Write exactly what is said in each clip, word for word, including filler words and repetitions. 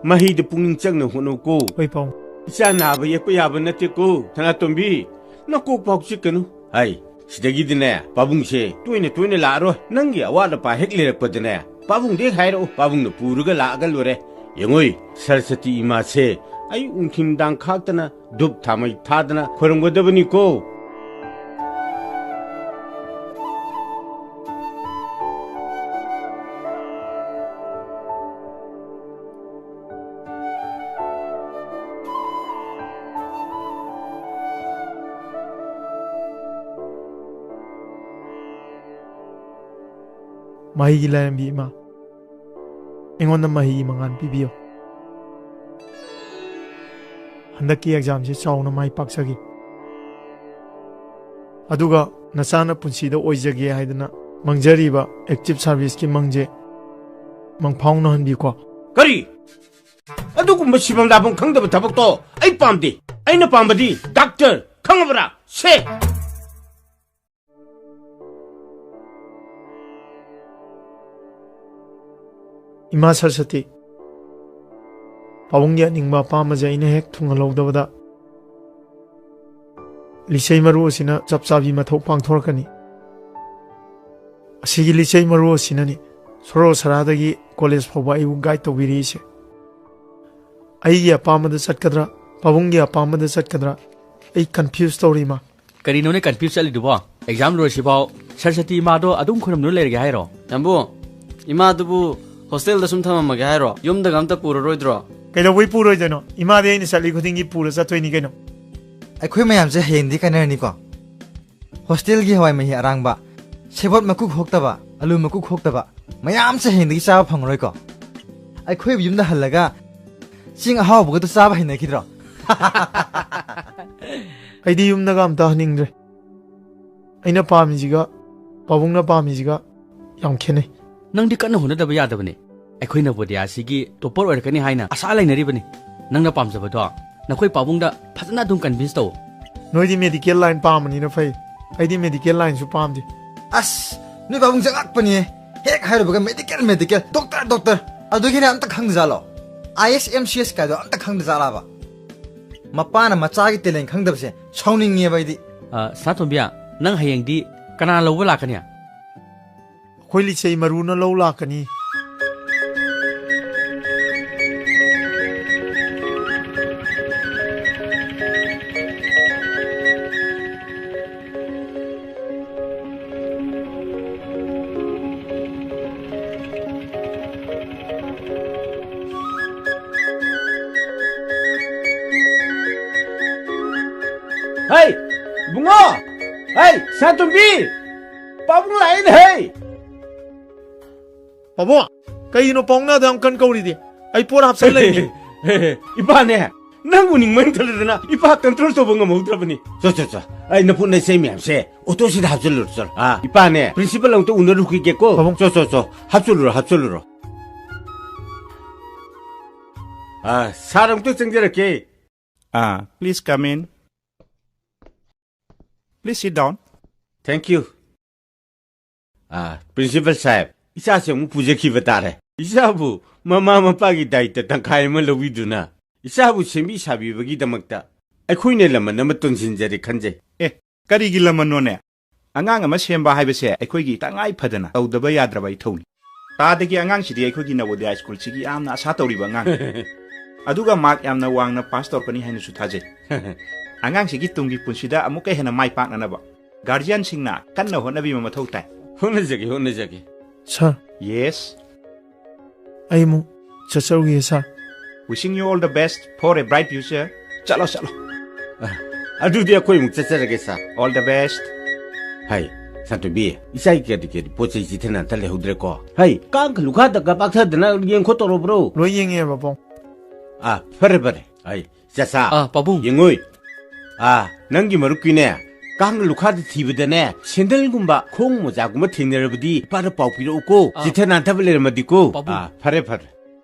ꯃꯍꯩꯗ ꯄꯨꯛꯅꯤꯡ ꯆꯪꯅ ꯍꯣꯠꯅꯧꯀꯣ꯫ ꯍꯣꯏ, ꯄꯥꯕꯨꯡ꯫ ꯏꯆꯥ ꯅꯥꯕ ꯌꯦꯛꯄ ꯌꯥꯕ ꯅꯠꯇꯦꯀꯣ, ꯁꯅꯥꯇꯣꯝꯕꯤ꯫ ꯅꯀꯣꯛ ꯐꯥꯎ ꯆꯤꯛꯀꯅꯨ꯫ ꯍꯥꯏ, ꯁꯤꯗꯒꯤꯗꯤꯅꯦ, ꯄꯥꯕꯨꯡꯁꯦ ꯇꯣꯏꯅ ꯇꯣꯏꯅ ꯂꯥꯛꯑꯔꯣꯏ꯫ ꯅꯪꯒꯤ ꯑꯋꯥꯠ ꯑꯄꯥ ꯍꯦꯛ ꯂꯩꯔꯛꯄꯗꯅꯦ, ꯄꯥꯕꯨꯡꯗ ꯍꯦꯛ ꯍꯥꯏꯔꯛꯎ, ꯄꯥꯕꯨꯡꯅ ꯄꯨꯔꯒ ꯂꯥꯛꯑꯒ ꯂꯣꯏꯔꯦ꯫ ꯌꯦꯡꯉꯨꯏ, ꯁꯔꯁꯇꯤ ꯏꯃꯥꯁꯦ ꯑꯌꯨꯛ ꯅꯨꯡꯊꯤꯟ ꯅꯨꯡꯗꯥꯡ ꯈꯥꯛꯇꯅ ꯙꯨꯞ ꯊꯥꯃꯩ ꯊꯥꯗꯅ ꯈꯣꯏꯔꯝꯒꯗꯕꯅꯤꯀꯣ꯫ ꯃꯍꯩꯒꯤ ꯂꯥꯏꯔꯦꯝꯕꯤ ꯏꯃꯥ, ꯑꯩꯉꯣꯟꯗ ꯃꯍꯩꯒꯤ ꯃꯉꯥꯜ ꯄꯤꯕꯤꯌꯨ꯫ ꯍꯟꯗꯛꯀꯤ ꯑꯦꯛꯖꯥꯝꯁꯤ ꯆꯥꯎꯅ ꯃꯥꯏ ꯄꯥꯛꯆꯒꯦ꯫ ꯑꯗꯨꯒ ꯅꯆꯥꯅ ꯄꯨꯟꯁꯤꯗ ꯑꯣꯏꯖꯒꯦ ꯍꯥꯏꯗꯅ ꯃꯪꯖꯔꯤꯕ ꯑꯦꯛꯇꯤꯚ ꯁꯥꯔꯚꯤꯁꯀꯤ ꯃꯪꯁꯦ ꯃꯪꯐꯥꯎꯅꯍꯟꯕꯤꯌꯨꯀꯣ꯫ ꯀꯔꯤ? ꯑꯗꯨꯒꯨꯝꯕ ꯁꯤꯐꯝ ꯂꯥꯐꯝ ꯈꯪꯗꯕ ꯊꯕꯛꯇꯣ ꯑꯩ ꯄꯥꯝꯗꯦ꯫ ꯑꯩꯅ ꯄꯥꯝꯕꯗꯤ ꯗꯥꯛꯇꯔ, ꯈꯪꯉꯕ꯭ꯔꯥ? ꯁꯦ! ꯏꯃꯥ ꯁꯔꯁꯇꯤ, ꯄꯥꯕꯨꯡꯒꯤ ꯑꯅꯤꯡꯕ ꯑꯄꯥꯝꯕꯁꯦ ꯑꯩꯅ ꯍꯦꯛ ꯊꯨꯡꯍꯜꯍꯧꯗꯕꯗ, ꯂꯤꯆꯩ ꯃꯔꯨ ꯑꯁꯤꯅ ꯆꯞ ꯆꯥꯕꯤ ꯃꯊꯧ ꯄꯥꯡꯊꯣꯔꯛꯀꯅꯤ꯫ ꯑꯁꯤꯒꯤ ꯂꯤꯆꯩ ꯃꯔꯨ ꯑꯁꯤꯅꯅꯤ ꯁꯣꯔꯣ ꯁꯔꯥꯗꯒꯤ ꯀꯣꯂꯦꯖ ꯐꯥꯎꯕ ꯑꯩꯕꯨ ꯒꯥꯏꯗ ꯇꯧꯕꯤꯔꯤꯁꯦ꯫ ꯑꯩꯒꯤ ꯑꯄꯥꯝꯕꯗ ꯆꯠꯀꯗ꯭ꯔꯥ, ꯄꯥꯕꯨꯡꯒꯤ ꯑꯄꯥꯝꯕꯗ ꯆꯠꯀꯗ꯭ꯔꯥ, ꯑꯩ ꯀꯟꯐ꯭ꯌꯨꯁ ꯇꯧꯔꯤ, ꯏꯃꯥ꯫ ꯀꯔꯤꯅꯣꯅꯦ ꯀꯟꯐ꯭ꯌꯨꯁ ꯆꯠꯂꯤꯗꯨꯕꯣ? ꯑꯦꯛꯖꯥꯝ ꯂꯣꯏꯔꯁꯤꯐꯥꯎ ꯁꯔꯁꯇꯤ ꯏꯃꯥꯗꯣ ꯑꯗꯨꯝ ꯈꯣꯏꯔꯝꯗꯨꯅ ꯂꯩꯔꯒꯦ ꯍꯥꯏꯔꯣ? ꯌꯥꯝꯕꯨ, ꯏꯃꯥꯗꯨꯕꯨ ꯍꯣꯁꯇꯦꯜꯗ ꯁꯨꯝ ꯊꯝꯃꯝꯃꯒꯦ ꯍꯥꯏꯔꯣ? ꯌꯨꯝꯗꯒ ꯑꯝꯇ ꯄꯨꯔꯔꯣꯏꯗ꯭ꯔꯣ? ꯀꯩꯗꯧꯕꯩ ꯄꯨꯔꯣꯏꯗꯣꯏꯅꯣ? ꯏꯃꯥꯗꯤ ꯑꯩꯅ ꯆꯠꯂꯤ ꯈꯨꯗꯤꯡꯒꯤ ꯄꯨꯔ ꯆꯠꯇꯣꯏꯅꯤ ꯀꯩꯅꯣ꯫ ꯑꯩꯈꯣꯏ ꯃꯌꯥꯝꯁꯦ ꯍꯌꯦꯡꯗꯤ ꯀꯥꯏꯅꯔꯅꯤꯀꯣ꯫ ꯍꯣꯁꯇꯦꯜꯒꯤ ꯍꯋꯥꯏ ꯃꯍꯤ ꯑꯔꯥꯡꯕ, ꯁꯦꯕꯣꯠ ꯃꯀꯨ ꯈꯣꯛꯇꯕ, ꯑꯂꯨ ꯃꯀꯨ ꯈꯣꯛꯇꯕ ꯃꯌꯥꯝꯁꯦ ꯍꯌꯦꯡꯗꯒꯤ ꯆꯥꯕ ꯐꯪꯉꯔꯣꯏꯀꯣ꯫ ꯑꯩꯈꯣꯏ ꯌꯨꯝꯗ ꯍꯜꯂꯒ ꯆꯦꯡ ꯑꯍꯥꯎꯕꯒꯗꯣ ꯆꯥꯕ ꯍꯩꯅꯈꯤꯗ꯭ꯔꯣ? ꯑꯩꯗꯤ ꯌꯨꯝꯗꯒ ꯑꯝꯇ ꯍꯟꯅꯤꯡꯗ꯭ꯔꯦ꯫ ꯑꯩꯅ ꯄꯥꯝꯃꯤꯁꯤꯒ ꯄꯥꯕꯨꯡꯅ ꯄꯥꯝꯃꯤꯁꯤꯒ ꯌꯥꯝ ꯈꯦꯠꯅꯩ꯫ ꯅꯪꯗꯤ ꯀꯟꯅ ꯍꯣꯠꯅꯗꯕ ꯌꯥꯗꯕꯅꯦ꯫ ꯑꯩꯈꯣꯏ ꯅꯕꯣꯗꯤꯌꯥꯁꯤꯒꯤ ꯇꯣꯞꯄꯔ ꯑꯣꯏꯔꯛꯀꯅꯤ ꯍꯥꯏꯅ ꯑꯁꯥ ꯂꯩꯅꯔꯤꯕꯅꯤ꯫ ꯅꯪꯅ ꯄꯥꯝꯖꯕꯗꯣ ꯅꯈꯣꯏ ꯄꯥꯕꯨꯡꯗ ꯐꯖꯅ ꯑꯗꯨꯝ ꯀꯟꯚꯤꯟꯁ ꯇꯧ꯫ ꯅꯣꯏꯗꯤ ꯃꯦꯗꯤꯀꯦꯜ ꯂꯥꯏꯟ ꯄꯥꯝꯕꯅꯤꯅ ꯐꯩ, ꯑꯩꯗꯤ ꯃꯦꯗꯤꯀꯦꯜ ꯂꯥꯏꯟꯁꯨ ꯄꯥꯝꯗꯦ꯫ ꯑꯁ, ꯅꯣꯏ ꯄꯥꯕꯨꯡꯁꯦ ꯑꯉꯛꯄꯅꯤꯍꯦ꯫ ꯍꯦꯛ ꯍꯥꯏꯔꯨꯕꯒ ꯃꯦꯗꯤꯀꯦꯜ, ꯃꯦꯗꯤꯀꯦꯜ, ꯗꯣꯛꯇꯔ, ꯗꯣꯛꯇꯔ꯫ ꯑꯗꯨꯒꯤꯅꯦ ꯑꯝꯇ ꯈꯪꯗꯖꯥꯠꯂꯣ? ꯑꯥꯏ ꯑꯦꯁ ꯑꯦꯝ ꯁꯤ ꯑꯦꯁ ꯀꯥꯏꯗꯣ ꯑꯝꯇ ꯈꯪꯗ ꯖꯥꯠꯂꯕ? ꯃꯄꯥꯅ ꯃꯆꯥꯒꯤ ꯇꯦꯂꯦꯟ ꯈꯪꯗꯕꯁꯦ ꯁꯥꯎꯅꯤꯡꯉꯦꯕ ꯑꯩꯗꯤ꯫ ꯑ, ꯁꯅꯥꯇꯣꯝꯕꯤ, ꯅꯪ ꯍꯌꯦꯡꯗꯤ ꯀꯅꯥ ꯂꯧꯕ ꯂꯥꯛꯀꯅꯤ? ꯑꯩꯈꯣꯏ ꯂꯤꯆꯩ ꯃꯔꯨꯅ ꯂꯧ ꯂꯥꯛꯀꯅꯤ꯫ ꯍꯩ, ꯏꯕꯨꯡꯉꯣ! ꯍꯩ, ꯁꯅꯥꯇꯣꯝꯕꯤ! ꯄꯥꯕꯨꯡ ꯂꯥꯛꯑꯦꯅꯦ, ꯍꯩ! ꯄꯥꯕꯨꯡ, ꯀꯩꯒꯤꯅꯣ ꯄꯥꯕꯨꯡꯅ ꯑꯗꯨ ꯌꯥꯝ ꯀꯟ ꯀꯧꯔꯤꯗꯤ? ꯑꯩ ꯄꯣꯠ ꯍꯥꯞꯆꯜꯂꯛꯏꯅꯦ꯫ ꯏꯄꯥꯅꯦ, ꯅꯪꯕꯨ ꯅꯤꯡꯃꯟꯈꯠꯂꯗꯅ ꯏꯄꯥ control ꯇꯧꯕ ꯉꯝꯍꯧꯗ꯭ꯔꯕꯅꯤ꯫ ꯆꯣ, ꯆꯣ, ꯆꯣ꯫ ꯑꯩ ꯅꯄꯨꯠ ꯅꯆꯩ ꯃꯌꯥꯝꯁꯦ ꯑꯣꯇꯣꯁꯤꯗ ꯍꯥꯞꯆꯜꯂꯨꯔꯣ, ꯆꯣ꯫ ꯑꯥ, ꯏꯄꯥꯅꯦ, principal ꯑꯃꯨꯛꯇ ꯎꯅꯔꯨꯈꯤꯒꯦꯀꯣ꯫ ꯄꯥꯕꯨꯡ꯫ ꯆꯣ, ꯆꯣ, ꯆꯣ꯫ ꯍꯥꯞꯆꯜꯂꯨꯔꯣ, ꯍꯥꯞꯆꯜꯂꯨꯔꯣ꯫ ꯑꯥ, sir ꯑꯃꯨꯛꯇ ꯆꯪꯖꯔꯛꯀꯦ꯫ ꯑꯥ, please come in. Please sit down. Thank you. Ah, principal ꯁꯥꯍꯦꯕ, ꯏꯆꯥꯁꯦ ꯑꯃꯨꯛ ꯄꯨꯖꯈꯤꯕ ꯇꯥꯔꯦ꯫ ꯏꯆꯥꯕꯨ ꯃꯃꯥ ꯃꯄꯥꯒꯤ ꯗꯥꯏꯇ ꯇꯪꯈꯥꯏ ꯑꯃ ꯂꯧꯕꯤꯗꯨꯅ ꯏꯆꯥꯕꯨ ꯁꯦꯝꯕꯤ ꯁꯥꯕꯤꯕꯒꯤꯗꯃꯛꯇ ꯑꯩꯈꯣꯏꯅ ꯂꯃꯟ ꯑꯃ ꯇꯣꯟꯁꯤꯟꯖꯔꯦ ꯈꯟꯖꯩ꯫ ꯑꯦ, ꯀꯔꯤꯒꯤ ꯂꯃꯟꯅꯣꯅꯦ? ꯑꯉꯥꯡ ꯑꯃ ꯁꯦꯝꯕ ꯍꯥꯏꯕꯁꯦ ꯑꯩꯈꯣꯏꯒꯤ ꯇꯉꯥꯏ ꯐꯗꯅ ꯇꯧꯗꯕ ꯌꯥꯗ꯭ꯔꯕ ꯏꯊꯧꯅꯤ꯫ ꯇꯥꯗꯒꯤ ꯑꯉꯥꯡꯁꯤꯗꯤ ꯑꯩꯈꯣꯏꯒꯤ ꯅꯕꯣꯗꯤꯌꯥ ꯁ꯭ꯀꯨꯜꯁꯤꯒꯤ ꯌꯥꯝꯅ ꯑꯁꯥ ꯇꯧꯔꯤꯕ ꯑꯉꯥꯡ꯫ ꯑꯗꯨꯒ ꯃꯥꯔꯛ ꯌꯥꯝꯅ ꯋꯥꯡꯅ ꯄꯥꯁ ꯇꯧꯔꯛꯀꯅꯤ ꯍꯥꯏꯅꯁꯨ ꯊꯥꯖꯩ꯫ ꯑꯉꯥꯡꯁꯤꯒꯤ ꯇꯨꯡꯒꯤ ꯄꯨꯟꯁꯤꯗ ꯑꯃꯨꯛꯀ ꯍꯦꯟꯅ ꯃꯥꯏ ꯄꯥꯛꯅꯅꯕ ꯒꯥꯔꯖꯤꯌꯥꯟꯁꯤꯡꯅ ꯀꯟꯅ ꯍꯣꯠꯅꯕꯤꯕ ꯃꯊꯧ ꯇꯥꯏ꯫ ꯍꯣꯠꯅꯖꯒꯦ, ꯍꯣꯠꯅꯖꯒꯦ꯫ Sir꯫ Yes꯫ ꯑꯩ ꯑꯃꯨꯛ ꯆꯠꯆꯔꯨꯒꯦ, sir꯫ Wishing you all the best for a bright future. ꯆꯠꯂꯣ, ꯆꯠꯂꯣ꯫ ꯑ, ꯑꯗꯨꯗꯤ ꯑꯩꯈꯣꯏ ꯑꯃꯨꯛ ꯆꯠꯆꯔꯒꯦ, sir꯫ All the best꯫ ꯍꯥꯏ, ꯁꯥꯟꯇꯣꯝꯕꯤ, ꯏꯆꯥꯒꯤ ꯀꯔꯤ ꯀꯔꯤ ꯄꯣꯠ ꯆꯩ ꯆꯤꯊꯅ ꯑꯝꯇ ꯂꯩꯍꯧꯗ꯭ꯔꯦꯀꯣ? ꯍꯩ, ꯀꯥꯡꯈ ꯂꯨꯈꯥꯗꯒ ꯄꯥꯛꯊꯗꯅ ꯌꯦꯡ ꯈꯣꯠꯇꯧꯔꯕ꯭ꯔꯣ? ꯂꯣꯏ ꯌꯦꯡꯉꯦ, ꯄꯥꯕꯨꯡ꯫ ꯑꯥ, ꯐꯔꯦ, ꯐꯔꯦ꯫ ꯍꯩ, ꯆꯥꯆꯥ꯫ ꯑꯥ, ꯄꯥꯕꯨꯡ꯫ ꯌꯦꯡꯉꯨꯏ꯫ ꯑꯥ, ꯅꯪꯒꯤ ꯃꯔꯨꯞꯀꯤꯅꯦ, ꯀꯥꯡ ꯂꯨꯈꯥꯗ ꯊꯤꯕꯗꯅꯦ, ꯁꯦꯟꯗꯜꯒꯨꯝꯕ ꯈꯣꯡ ꯃꯣꯖꯥꯒꯨꯝꯕ ꯊꯦꯡꯅꯔꯕꯗꯤ ꯏꯄꯥꯗ ꯄꯥꯎ ꯄꯤꯔꯛꯎꯀꯣ꯫ ꯑꯥ꯫ ꯆꯤꯊ ꯅꯥꯟꯊꯕ ꯂꯩꯔꯝꯃꯗꯤꯀꯣ꯫ ꯄꯥꯕꯨꯡ꯫ ꯑꯥ, ꯐꯔꯦ, ꯐꯔꯦ꯫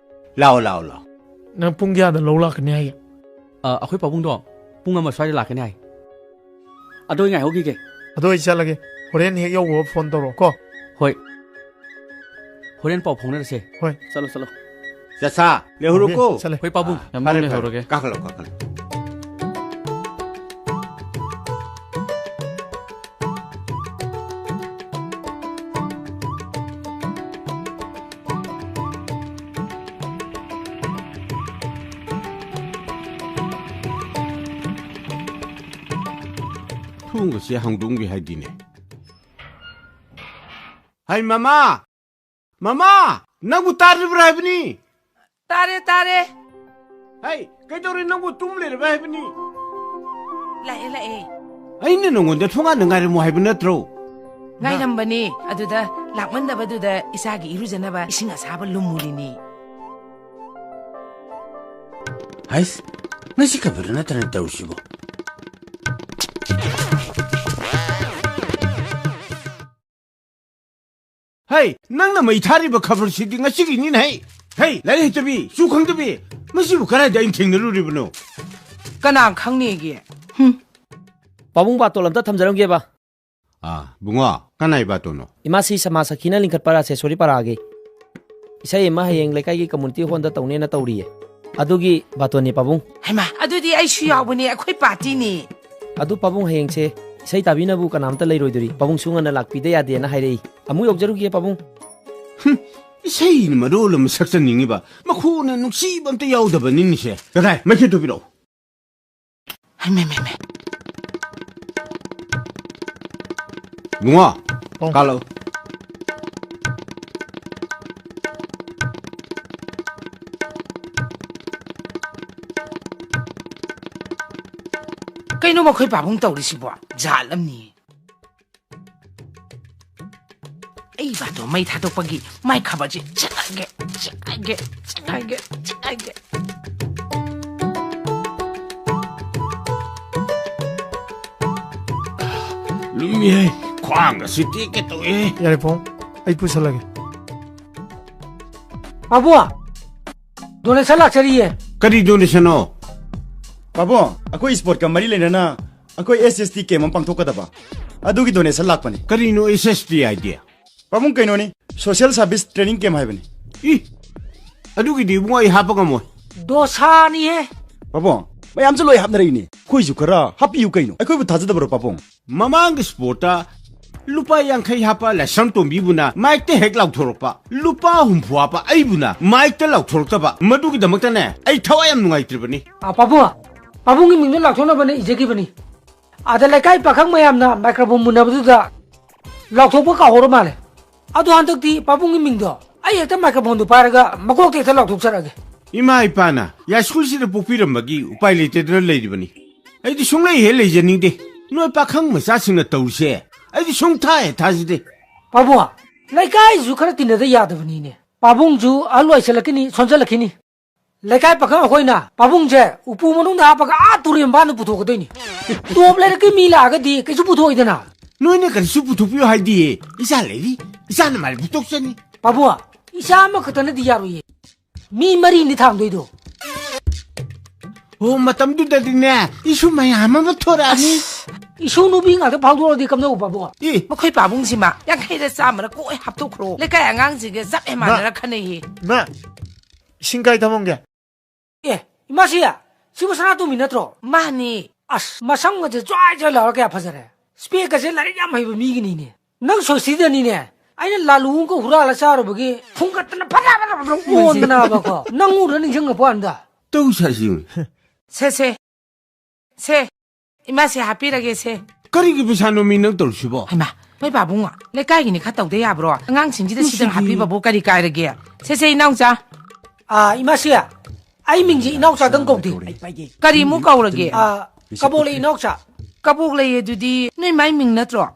ꯂꯥꯛꯑꯣ, ꯂꯥꯛꯑꯣ, ꯂꯥꯛꯑꯣ꯫ ꯅꯪ ꯄꯨꯡ ꯀꯌꯥꯗ ꯂꯧ ꯂꯥꯛꯀꯅꯤ ꯍꯥꯏꯒꯦ? ꯑꯥ, ꯑꯩꯈꯣꯏ ꯄꯥꯕꯨꯡꯗꯣ ꯄꯨꯡ ꯑꯃ ꯁ꯭ꯋꯥꯏꯗ ꯂꯥꯛꯀꯅꯤ ꯍꯥꯏ꯫ ꯑꯗꯣ ꯑꯩ ꯉꯥꯏꯍꯧꯈꯤꯒꯦ꯫ ꯑꯗꯣ ꯑꯩ ꯆꯠꯂꯒꯦ꯫ ꯍꯣꯔꯦꯟ ꯍꯦꯛ ꯌꯧꯕꯒ phone ꯇꯧꯔꯛꯑꯣ ꯀꯣ꯫ ꯍꯣꯏ꯫ ꯍꯣꯔꯦꯟ ꯄꯥꯎ ꯐꯥꯎꯅꯔꯁꯦ꯫ ꯍꯣꯏ꯫ ꯆꯠꯂꯣ, ꯆꯠꯂꯣ꯫ ꯆꯠꯁꯥ, ꯂꯩꯍꯧꯔꯣꯀꯣ꯫ ꯆꯠꯂꯦ꯫ ꯍꯣꯏ, ꯄꯥꯕꯨꯡ, ꯌꯥꯝ ꯐꯔꯦ, ꯅꯨꯡꯉꯥꯏ ꯐꯔꯦ꯫ ꯂꯩꯍꯧꯔꯒꯦ꯫ ꯀꯥꯈꯠꯂꯣ, ꯀꯥꯈꯠꯂꯣ꯫ ꯊꯣꯡꯒꯁꯦ ꯍꯥꯡꯗꯣꯛꯑꯝꯒꯦ ꯍꯥꯏꯗꯤꯅꯦ꯫ ꯍꯩ, ꯃꯃꯥ! ꯃꯃꯥ! ꯅꯪꯕꯨ ꯇꯥꯗ꯭ꯔꯤꯕ꯭ꯔꯥ ꯍꯥꯏꯕꯅꯤ? ꯇꯥꯔꯦ, ꯇꯥꯔꯦ꯫ ꯍꯩ, ꯀꯩꯗꯧꯔꯦ? ꯅꯪꯕꯨ ꯇꯨꯝ ꯂꯩꯔꯕ ꯍꯥꯏꯕꯅꯤ? ꯂꯥꯛꯑꯦ, ꯂꯥꯛꯑꯦ꯫ ꯑꯩꯅ ꯅꯉꯣꯟꯗ ꯊꯣꯡꯒꯥꯟꯗ ꯉꯥꯏꯔꯝꯃꯨ ꯍꯥꯏꯕ ꯅꯠꯇ꯭ꯔꯣ? ꯉꯥꯏꯔꯝꯕꯅꯤ꯫ ꯑꯗꯨꯗ ꯂꯥꯛꯃꯟꯗꯕꯗꯨꯗ ꯏꯆꯥꯒꯤ ꯏꯔꯨꯖꯅꯕ ꯏꯁꯤꯡ ꯑꯁꯥꯕ ꯂꯨꯝꯃꯨꯔꯤꯅꯤ꯫ ꯍꯩꯁ, ꯉꯁꯤ ꯈꯕꯔ ꯅꯠꯇꯅ ꯇꯧꯔꯤꯁꯤꯕꯣ? ꯍꯩ, ꯅꯪꯅ ꯃꯩ ꯊꯥꯔꯤꯕ ꯈꯕꯔꯁꯤꯗꯤ ꯉꯁꯤꯒꯤꯅꯤꯅꯦ ꯍꯩ꯫ ꯍꯩ, ꯂꯥꯏꯔꯤꯛ ꯍꯩꯇꯕꯤ, ꯆꯨ ꯈꯪꯗꯕꯤ, ꯃꯁꯤꯕꯨ ꯀꯗꯥꯏꯗ ꯑꯩꯅ ꯊꯦꯡꯅꯔꯨꯔꯤꯕꯅꯣ? ꯀꯅꯥ ꯈꯪꯅꯤꯒꯦ? ꯍꯨꯝ꯫ ꯄꯥꯕꯨꯡ ꯕꯥꯇꯣꯟ ꯑꯝꯇ ꯊꯝꯖꯔꯝꯒꯦꯕ꯫ ꯑꯥ, ꯕꯨꯡꯉꯣ, ꯀꯅꯥꯏ ꯕꯥꯇꯣꯟꯅꯣ? ꯏꯃꯥꯁꯤ ꯁꯃꯥꯖ ꯁꯈꯤꯅ ꯂꯤꯡꯈꯠꯄ ꯔꯥꯖꯦꯁꯣꯔꯤ ꯄꯔꯥꯒꯤ꯫ ꯏꯁꯩ ꯑꯃ ꯍꯌꯦꯡ ꯂꯩꯀꯥꯏꯒꯤ community hall ꯗ ꯇꯧꯅꯦꯅ ꯇꯧꯔꯤꯌꯦ꯫ ꯑꯗꯨꯒꯤ ꯕꯥꯇꯣꯟꯅꯤ ꯄꯥꯕꯨꯡ꯫ ꯍꯩꯃꯥ, ꯑꯗꯨꯗꯤ ꯑꯩꯁꯨ ꯌꯥꯎꯕꯅꯦ, ꯑꯩꯈꯣꯏ party ꯅꯤ꯫ ꯑꯗꯨ ꯄꯥꯕꯨꯡ, ꯍꯌꯦꯡꯁꯦ ꯏꯁꯩ ꯇꯥꯕꯤꯅꯕꯨ ꯀꯅꯥꯝꯇ ꯂꯩꯔꯣꯏꯗꯣꯔꯤ꯫ ꯄꯥꯕꯨꯡꯁꯨ ꯉꯟꯅ ꯂꯥꯛꯄꯤꯗ ꯌꯥꯗꯦꯅ ꯍꯥꯏꯔꯛꯏ꯫ ꯑꯃꯨꯛ ꯌꯧꯖꯔꯨꯒꯦ ꯄꯥꯕꯨꯡ꯫ ꯍꯨꯝ, ꯏꯁꯩꯅ ꯃꯔꯣꯜ ꯑꯃ ꯁꯛꯆꯅꯤꯡꯉꯤꯕ, ꯃꯈꯣꯟꯅ ꯅꯨꯡꯁꯤꯕ ꯑꯝꯇ ꯌꯥꯎꯗꯕꯅꯤꯅꯦꯁꯦ꯫ ꯀꯗꯥꯏ? ꯃꯩꯈꯦꯠꯇꯨ ꯄꯤꯔꯛꯑꯣ꯫ ꯍꯩ, ꯃꯩ, ꯃꯩ, ꯃꯩ꯫ ꯕꯨꯡꯉꯣ, ꯑꯣ꯫ ꯀꯥꯜꯂꯣ꯫ ꯀꯩꯅꯣ ꯃꯈꯣꯏ ꯄꯥꯕꯨꯡ ꯇꯧꯔꯤꯁꯤꯕꯣ? ꯖꯥꯠ ꯑꯃꯅꯤ꯫ ꯑꯩ ꯕꯥꯇꯣꯟ ꯃꯩ ꯊꯥꯗꯣꯛꯄꯒꯤ ꯃꯥꯏ ꯈꯕꯔꯁꯦ ꯆꯦꯛꯍꯥꯏꯒꯦ, ꯆꯦꯛꯍꯥꯏꯒꯦ, ꯆꯦꯛꯍꯥꯏꯒꯦ, ꯆꯦꯛꯍꯥꯏꯒꯦ꯫ ꯂꯨꯝꯃꯤꯍꯦ, ꯈ꯭ꯋꯥꯡꯒꯁꯤ ꯇꯦꯛꯀꯦ ꯇꯧꯏꯍꯦ꯫ ꯌꯥꯔꯦ, ꯄꯥꯕꯨꯡ, ꯑꯩ ꯄꯨꯁꯜꯂꯒꯦ꯫ ꯄꯥꯕꯨꯡ, donation ꯂꯥꯛꯆꯔꯤꯌꯦ꯫ ꯀꯔꯤ donation ꯅꯣ? ꯄꯥꯕꯨꯡ, ꯑꯩꯈꯣꯏ sport ꯀ ꯃꯔꯤ ꯂꯩꯅꯅ ꯑꯩꯈꯣꯏ S S T camp ꯑꯃ ꯄꯥꯡꯊꯣꯛꯀꯗꯕ, ꯑꯗꯨꯒꯤ donation ꯂꯥꯛꯄꯅꯤ꯫ ꯀꯔꯤꯅꯣ S S T ꯍꯥꯏꯗꯤ? ꯄꯥꯕꯨꯡ, ꯀꯩꯅꯣꯅꯤ, social service training camp ꯍꯥꯏꯕꯅꯤ꯫ ꯏ! ꯑꯗꯨꯒꯤꯗꯤ ꯏꯕꯨꯡꯉꯣ ꯑꯩ ꯍꯥꯞꯄ ꯉꯝꯃꯣꯏ꯫ ꯗꯣꯁꯥꯅꯤꯍꯦ꯫ ꯄꯥꯕꯨꯡ, ꯃꯌꯥꯝꯁꯨ ꯂꯣꯏ ꯍꯥꯞꯅꯔꯛꯏꯅꯦ, ꯑꯩꯈꯣꯏꯁꯨ ꯈꯔ ꯍꯥꯞꯄꯤꯌꯨ ꯀꯩꯅꯣ, ꯑꯩꯈꯣꯏꯕꯨ ꯊꯥꯖꯗꯕ꯭ꯔꯣ ꯄꯥꯕꯨꯡ? ꯃꯃꯥꯡꯒꯤ ꯁ꯭ꯄꯣꯔꯠꯇ ꯂꯨꯄꯥ ꯌꯥꯡꯈꯩ ꯍꯥꯞꯄ ꯂꯥꯏꯁ꯭ꯔꯝ ꯇꯣꯝꯕꯤꯕꯨꯅ ꯃꯥꯏꯛꯇ ꯍꯦꯛ ꯂꯥꯎꯊꯣꯔꯛꯄ, ꯂꯨꯄꯥ ꯍꯨꯝꯐꯨ ꯍꯥꯞꯄ ꯑꯩꯕꯨꯅ ꯃꯥꯏꯛꯇ ꯂꯥꯎꯊꯣꯔꯛꯇꯕ, ꯃꯗꯨꯒꯤꯗꯃꯛꯇꯅꯦ ꯑꯩ ꯊꯋꯥꯏ ꯌꯥꯝ ꯅꯨꯡꯉꯥꯏꯇ꯭ꯔꯤꯕꯅꯤ꯫ ꯑ, ꯄꯥꯕꯨꯡ, ꯄꯥꯕꯨꯡꯒꯤ ꯃꯤꯡꯗꯣ ꯂꯥꯎꯊꯣꯛꯅꯕꯅ ꯏꯖꯈꯤꯕꯅꯤ꯫ ꯑꯗ ꯂꯩꯀꯥꯏ ꯄꯥꯈꯪ ꯃꯌꯥꯝꯅ ꯃꯥꯏꯀ꯭ꯔꯣꯐꯣꯟ ꯃꯨꯟꯅꯕꯗꯨꯗ ꯂꯥꯎꯊꯣꯛꯄ ꯀꯥꯎꯍꯧꯔ ꯃꯥꯜꯂꯦ꯫ ꯑꯗꯣ ꯍꯟꯗꯛꯇꯤ ꯄꯥꯕꯨꯡꯒꯤ ꯃꯤꯡꯗꯣ ꯑꯩ ꯍꯦꯛꯇ ꯃꯥꯏꯀ꯭ꯔꯣꯐꯣꯟꯗꯨ ꯄꯥꯏꯔꯒ ꯃꯀꯣꯛꯇ ꯍꯦꯛꯇ ꯂꯥꯎꯊꯣꯛꯆꯔꯛꯑꯒꯦ꯫ ꯏꯃꯥ ꯏꯄꯥꯅ ꯌꯥꯏꯁ꯭ꯀꯨꯜꯁꯤꯗ ꯄꯣꯛꯄꯤꯔꯝꯕꯒꯤ ꯎꯄꯥꯏ ꯂꯩꯇꯗꯅ ꯂꯩꯔꯤꯕꯅꯤ꯫ ꯑꯩꯗꯤ ꯁꯨꯡꯂꯩ ꯍꯦꯛ ꯂꯩꯖꯅꯤꯡꯗꯦ꯫ ꯅꯣꯏ ꯄꯥꯈꯪ ꯃꯆꯥꯁꯤꯡꯅ ꯇꯧꯔꯤꯁꯦ ꯑꯩꯗꯤ ꯁꯨꯡꯊꯥ ꯍꯦꯛ ꯊꯥꯖꯗꯦ꯫ ꯄꯥꯕꯨꯡ, ꯂꯩꯀꯥꯏꯁꯨ ꯈꯔ ꯇꯤꯟꯅꯗ ꯌꯥꯗꯕꯅꯤꯅꯦ꯫ ꯄꯥꯕꯨꯡꯁꯨ ꯑꯍꯜ ꯑꯣꯏꯁꯜꯂꯛꯈꯤꯅꯤ, ꯁꯣꯟꯖꯜꯂꯛꯈꯤꯅꯤ꯫ ꯂꯩꯀꯥꯏ ꯄꯥꯈꯪ ꯑꯩꯈꯣꯏꯅ ꯄꯥꯕꯨꯡꯁꯦ ꯎꯄꯨ ꯃꯅꯨꯡꯗ ꯍꯥꯞꯄꯒ ꯑꯥ ꯇꯨꯔꯦꯟ ꯃꯄꯥꯟꯗ ꯄꯨꯊꯣꯛꯀꯗꯣꯏꯅꯤ꯫ ꯇꯣꯞ ꯂꯩꯔꯛꯀꯤ ꯃꯤ ꯂꯥꯛꯑꯒꯗꯤ ꯀꯩꯁꯨ ꯄꯨꯊꯣꯛꯑꯣꯏꯗꯅ꯫ ꯅꯣꯏꯅ ꯀꯔꯤꯁꯨ ꯄꯨꯊꯣꯛꯄꯤꯌꯨ ꯍꯥꯏꯗꯤꯌꯦ꯫ ꯏꯆꯥ ꯂꯩꯔꯤ, ꯏꯆꯥꯅ ꯃꯥꯏ ꯄꯨꯊꯣꯛꯆꯅꯤ꯫ ꯄꯥꯕꯨꯡ, ꯏꯆꯥ ꯑꯃꯈꯛꯇꯅꯗꯤ ꯌꯥꯔꯣꯏꯌꯦ꯫ ꯃꯤ ꯃꯔꯤꯅꯤ ꯊꯥꯡꯗꯣꯏꯗꯣ꯫ ꯑꯣ, ꯃꯇꯝꯗꯨꯗꯗꯤꯅꯦ, ꯏꯁꯨ ꯃꯌꯥꯝ ꯑꯃ ꯊꯣꯔꯛꯑꯅꯤ꯫ ꯏꯁꯨ ꯅꯨꯄꯤ ꯉꯥꯛꯇ ꯐꯥꯎꯗꯣꯔꯛꯑꯗꯤ ꯀꯝꯗꯧꯕ, ꯄꯥꯕꯨꯡ? ꯑꯦ꯫ ꯃꯈꯣꯏ ꯄꯥꯕꯨꯡꯁꯤꯃ ꯌꯥꯡꯈꯩꯔ ꯆꯥꯝꯃꯔ ꯀꯣꯛ ꯍꯦꯛ ꯍꯥꯞꯇꯣꯛꯈ꯭ꯔꯣ꯫ ꯂꯩꯀꯥꯏ ꯑꯉꯥꯡꯁꯤꯡꯒ ꯆꯞ ꯍꯦꯛ ꯃꯥꯟꯅꯔ ꯈꯟꯅꯩꯌꯦ꯫ ꯏꯃꯥ, ꯏꯁꯤꯡ ꯀꯥꯏ ꯊꯝꯃꯝꯒꯦ? ꯑꯦ, ꯏꯃꯥꯁꯤ, ꯁꯤꯕꯨ ꯁꯅꯥꯇꯣꯝꯕꯤ ꯅꯠꯇ꯭ꯔꯣ? ꯃꯥꯅꯤ꯫ ꯑꯁ, ꯃꯁꯝꯒꯁꯦ ꯖ꯭ꯋꯥꯏ ꯖ꯭ꯋꯥꯏ ꯂꯥꯎꯔ ꯀꯌꯥ ꯐꯖꯔꯦ꯫ ꯁ꯭ꯄꯦꯛꯀꯁꯦ ꯂꯥꯏꯔꯤꯛ ꯌꯥꯝ ꯍꯩꯕ ꯃꯤꯒꯤꯅꯤꯅꯦ꯫ ꯅꯪ ꯁꯣꯏꯁꯤꯗꯅꯤꯅꯦ꯫ ꯑꯩꯅ ꯂꯥꯂꯨ ꯑꯃꯒ ꯍꯨꯔꯥꯜꯂ ꯆꯥꯔꯨꯕꯒꯤ ꯐꯨꯡꯒꯠꯇꯅ ꯐꯠꯂꯥ ꯐꯠꯂꯥ ꯐꯠꯂꯥ ꯑꯣꯟꯗꯅꯕꯀꯣ꯫ ꯅꯪ ꯎꯔ ꯅꯤꯡꯁꯤꯡꯉꯛꯄ ꯋꯥꯅꯤꯗ꯫ ꯇꯧ ꯁꯥꯁꯤ꯫ ꯁꯦ, ꯁꯦ꯫ ꯁꯦ, ꯏꯃꯥꯁꯦ ꯍꯥꯞꯄꯤꯔꯒꯦ, ꯁꯦ꯫ ꯀꯔꯤꯒꯤ ꯄꯩꯁꯥꯅꯣꯃꯤ ꯅꯪ ꯇꯧꯔꯤꯁꯤꯕꯣ? ꯍꯩꯃꯥ, ꯃꯣꯏ ꯄꯥꯕꯨꯡ, ꯂꯩꯀꯥꯏꯒꯤꯅꯤ ꯈꯔ ꯇꯧꯗ ꯌꯥꯕ꯭ꯔꯣ? ꯑꯉꯥꯡꯁꯤꯡꯁꯤꯗ ꯁꯤꯗꯪ ꯅꯨꯡꯁꯤꯕꯤ꯫ ꯍꯥꯞꯄꯤꯕꯕꯨ ꯀꯔꯤ ꯀꯥꯏꯔꯒꯦ? ꯁꯦ, ꯁꯦ, ꯏꯅꯥꯎꯆꯥ꯫ ꯑꯥ, ꯏꯃꯥꯁꯤ, ꯑꯩ ꯃꯤꯡꯁꯦ ꯏꯅꯥꯎꯆꯥꯗꯪ ꯀꯧꯗꯦ꯫ ꯀꯔꯤꯃꯨꯛ ꯀꯧꯔꯒꯦ? ꯑꯥ, ꯀꯕꯣꯛꯂꯩ ꯏꯅꯥꯎꯆꯥ꯫ ꯀꯕꯣꯛꯂꯩ ꯑꯗꯨꯗꯤ ꯅꯣꯏ ꯃꯥꯏ ꯃꯤꯡ ꯅꯠꯇ꯭ꯔꯣ?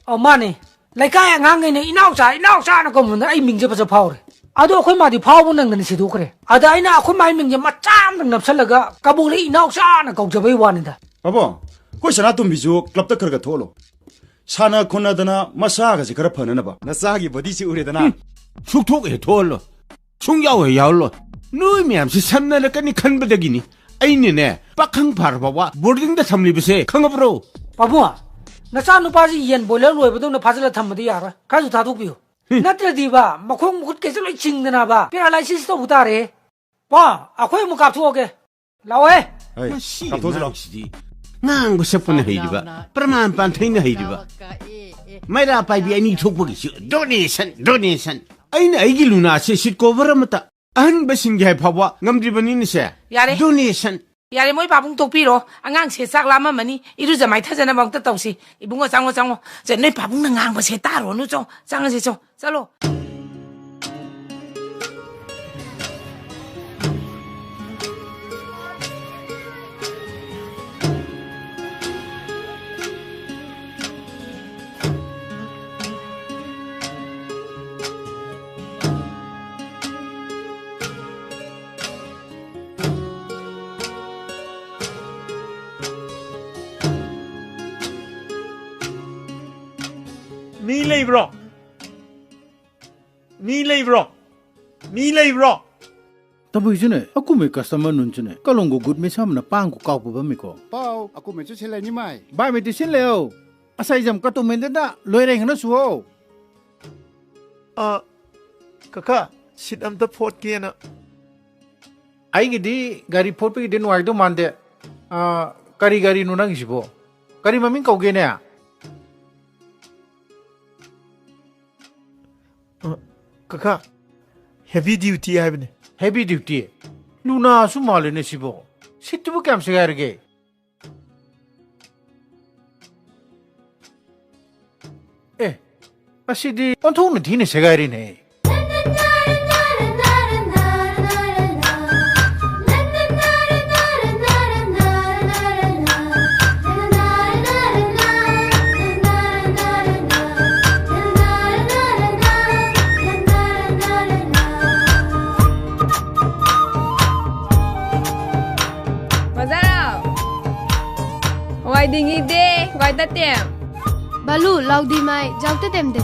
ꯑꯣ, ꯃꯥꯅꯦ꯫ ꯂꯩꯀꯥꯏ ꯑꯉꯥꯡꯈꯩꯅ ꯏꯅꯥꯎꯆꯥ, ꯏꯅꯥꯎꯆꯥꯅ ꯀꯧꯃꯟꯗꯅ ꯑꯩ ꯃꯤꯡꯁꯦ ꯐꯖ ꯐꯥꯎꯔꯦ꯫ ꯑꯗꯣ ꯑꯩꯈꯣꯏ ꯃꯥꯗꯤ ꯐꯥꯎꯕ ꯅꯪꯗꯅ ꯁꯤꯗꯣꯛꯈ꯭ꯔꯦ꯫ ꯑꯗ ꯑꯩꯅ ꯑꯩꯈꯣꯏ ꯃꯥꯏ ꯃꯤꯡꯁꯦ ꯃꯆꯥ ꯑꯃꯗꯪ ꯅꯞꯁꯜꯂꯒ ꯀꯕꯣꯛꯂꯩ ꯏꯅꯥꯎꯆꯥꯅ ꯀꯧꯖꯕꯩ ꯋꯥꯅꯤꯗ꯫ ꯄꯥꯕꯨꯡ, ꯑꯩꯈꯣꯏ ꯁꯅꯥꯇꯣꯝꯕꯤꯁꯨ ꯀ꯭ꯂꯕꯇ ꯈꯔ ꯈꯔ ꯊꯣꯛꯍꯜꯂꯣ꯫ ꯁꯥꯟꯅ ꯈꯣꯠꯅꯗꯅ ꯃꯁꯥꯒꯁꯦ ꯈꯔ ꯐꯅꯅꯕ꯫ ꯅꯆꯥꯒꯤ ꯕꯣꯗꯤꯁꯤ ꯎꯔꯦꯗꯅ꯫ ꯎꯝ, ꯁꯨꯛꯊꯣꯛ ꯍꯦꯛ ꯊꯣꯛꯍꯜꯂꯣꯏ꯫ ꯁꯨꯡꯌꯥꯎ ꯍꯦꯛ ꯌꯥꯎꯍꯜꯂꯣꯏ꯫ ꯅꯣꯏ ꯃꯌꯥꯝꯁꯤ ꯁꯝꯅꯔꯛꯀꯅꯤ ꯈꯟꯕꯗꯒꯤꯅꯤ꯫ ꯑꯩꯅꯅꯦ, ꯄꯥꯈꯪ ꯐꯥꯔ ꯐꯥꯎꯕ ꯕꯣꯔꯗꯤꯡꯗ ꯊꯝꯂꯤꯕꯁꯦ ꯈꯪꯉꯕ꯭ꯔꯣ? ꯄꯥꯕꯨꯡ, ꯅꯆꯥ ꯅꯨꯄꯥꯁꯤ ꯌꯦꯟ ꯕꯣꯏꯂꯔ ꯂꯣꯏꯕꯗꯧꯅ ꯐꯥꯖꯤꯜꯂ ꯊꯝꯕꯗꯤ ꯌꯥꯔꯣꯏ꯫ ꯈꯔꯁꯨ ꯊꯥꯗꯣꯛꯄꯤꯌꯨ꯫ ꯅꯠꯇ꯭ꯔꯗꯤꯕ, ꯃꯈꯣꯡ ꯃꯈꯨꯠ ꯀꯩꯁꯨ ꯂꯣꯏ ꯆꯤꯡꯗꯅꯕ paralysis ꯇꯧꯕ ꯇꯥꯔꯦ꯫ ꯄꯣ, ꯑꯩꯈꯣꯏ ꯑꯃꯨꯛ ꯀꯥꯞꯊꯣꯛꯑꯒꯦ꯫ ꯂꯥꯛꯑꯣꯍꯦ꯫ ꯍꯩ, ꯃꯁꯤ ꯀꯥꯞꯊꯣꯛꯑꯁꯤ ꯂꯥꯛꯑꯣ꯫ ꯑꯉꯥꯡꯁꯤꯗꯤ ꯉꯥꯡꯕ ꯁꯛꯄꯅ ꯍꯩꯔꯤꯕ, ꯄ꯭ꯔꯃꯥꯟ ꯄꯥꯟꯊꯩꯅ ꯍꯩꯔꯤꯕ꯫ ꯃꯩꯔꯥ ꯄꯥꯏꯕꯤ ꯑꯅꯤ ꯊꯣꯛꯄꯒꯤꯁꯨ donation, donation꯫ ꯑꯩꯅ ꯑꯩꯒꯤ ꯂꯨꯅꯥꯁꯦ seat cover ꯑꯃꯠꯇ ꯑꯍꯟꯕ ꯁꯤꯟꯒꯦ ꯍꯥꯏ ꯐꯥꯎꯕ ꯉꯝꯗ꯭ꯔꯤꯕꯅꯤꯅꯦꯁꯦ꯫ ꯌꯥꯔꯦ꯫ Donation꯫ ꯌꯥꯔꯦ, ꯃꯣꯏ ꯄꯥꯕꯨꯡ ꯇꯣꯛꯄꯤꯔꯣ꯫ ꯑꯉꯥꯡꯁꯦ ꯆꯥꯛ ꯂꯥꯝꯃꯝꯃꯅꯤ, ꯏꯔꯨꯖ ꯃꯥꯏꯊꯖꯅꯕ ꯑꯝꯇ ꯇꯧꯁꯤ꯫ ꯏꯕꯨꯡꯉꯣ, ꯆꯪꯉꯣ, ꯆꯪꯉꯣ꯫ ꯁꯦ, ꯅꯣꯏ ꯄꯥꯕꯨꯡꯅ ꯉꯥꯡꯕꯁꯦ ꯇꯥꯔꯨꯔꯅꯨ, ꯆꯣ, ꯆꯪꯉꯁꯤ, ꯆꯣ, ꯆꯠꯂꯣ꯫ ꯃꯤ ꯂꯩꯕ꯭ꯔꯣ? ꯃꯤ ꯂꯩꯕ꯭ꯔꯣ? ꯃꯤ ꯂꯩꯕ꯭ꯔꯣ? ꯇꯕꯨꯏꯁꯨꯅꯦ, ꯑꯀꯨꯝꯃꯩ customer ꯅꯨꯟꯁꯨꯅꯦ, ꯀꯂꯣꯡꯒ good ꯃꯩꯁꯥꯝꯅ ꯄꯥꯡꯒ ꯀꯥꯎꯄꯕꯝꯃꯤꯀꯣ꯫ ꯄꯥꯎ, ꯑꯀꯨꯝꯃꯩꯁꯨ ꯁꯦꯂꯥꯏꯅꯤ ꯃꯥꯏ꯫ ꯕꯥꯏ ꯃꯩꯇꯩ ꯁꯤꯜꯂꯦꯑꯣ꯫ ꯑꯁꯥꯏꯖꯝ ꯀꯇꯨꯃꯦꯟꯗꯗ ꯂꯣꯏꯔꯦ ꯍꯪꯅ ꯁꯨꯑꯣ꯫ ꯑ, ꯀꯀꯥ, seat ꯑꯝꯇ ꯐꯣꯠꯀꯦꯅ꯫ ꯑꯩꯒꯤꯗꯤ ꯒꯥꯔꯤ ꯐꯣꯠꯄꯒꯤꯗꯤ ꯅꯨꯡꯉꯥꯏꯗꯧ ꯃꯥꯟꯗꯦ꯫ ꯑ, ꯀꯔꯤ ꯒꯥꯔꯤꯅꯣ ꯅꯪꯒꯤꯁꯤꯕꯣ? ꯀꯔꯤ ꯃꯃꯤꯡ ꯀꯧꯒꯦꯅꯦ? ꯑ, ꯀꯀꯥ, heavy duty ꯍꯥꯏꯕꯅꯦ꯫ Heavy duty? ꯂꯨꯅꯥꯁꯨ ꯃꯥꯜꯂꯦꯅꯦ ꯁꯤꯕꯣ꯫ Seatꯇꯨꯕꯨ ꯀꯌꯥꯝ ꯁꯦꯒꯥꯏꯔꯒꯦ? ꯑꯦ, ꯑꯁꯤꯗꯤ ꯑꯣꯟꯊꯣꯛꯅ ꯊꯤꯅ ꯁꯦꯒꯥꯏꯔꯦꯅꯦ꯫ ꯕꯖꯥꯔꯥꯎ꯫ ꯍꯋꯥꯏ ꯗꯤꯡꯉꯤꯗꯦ, ꯍꯋꯥꯏ ꯇꯠꯇꯦꯝ꯫ ꯕꯥꯂꯨ, ꯂꯥꯎꯗꯤ ꯃꯥꯏ, ꯖꯥꯎ ꯇꯠꯇꯦꯝꯗꯦ꯫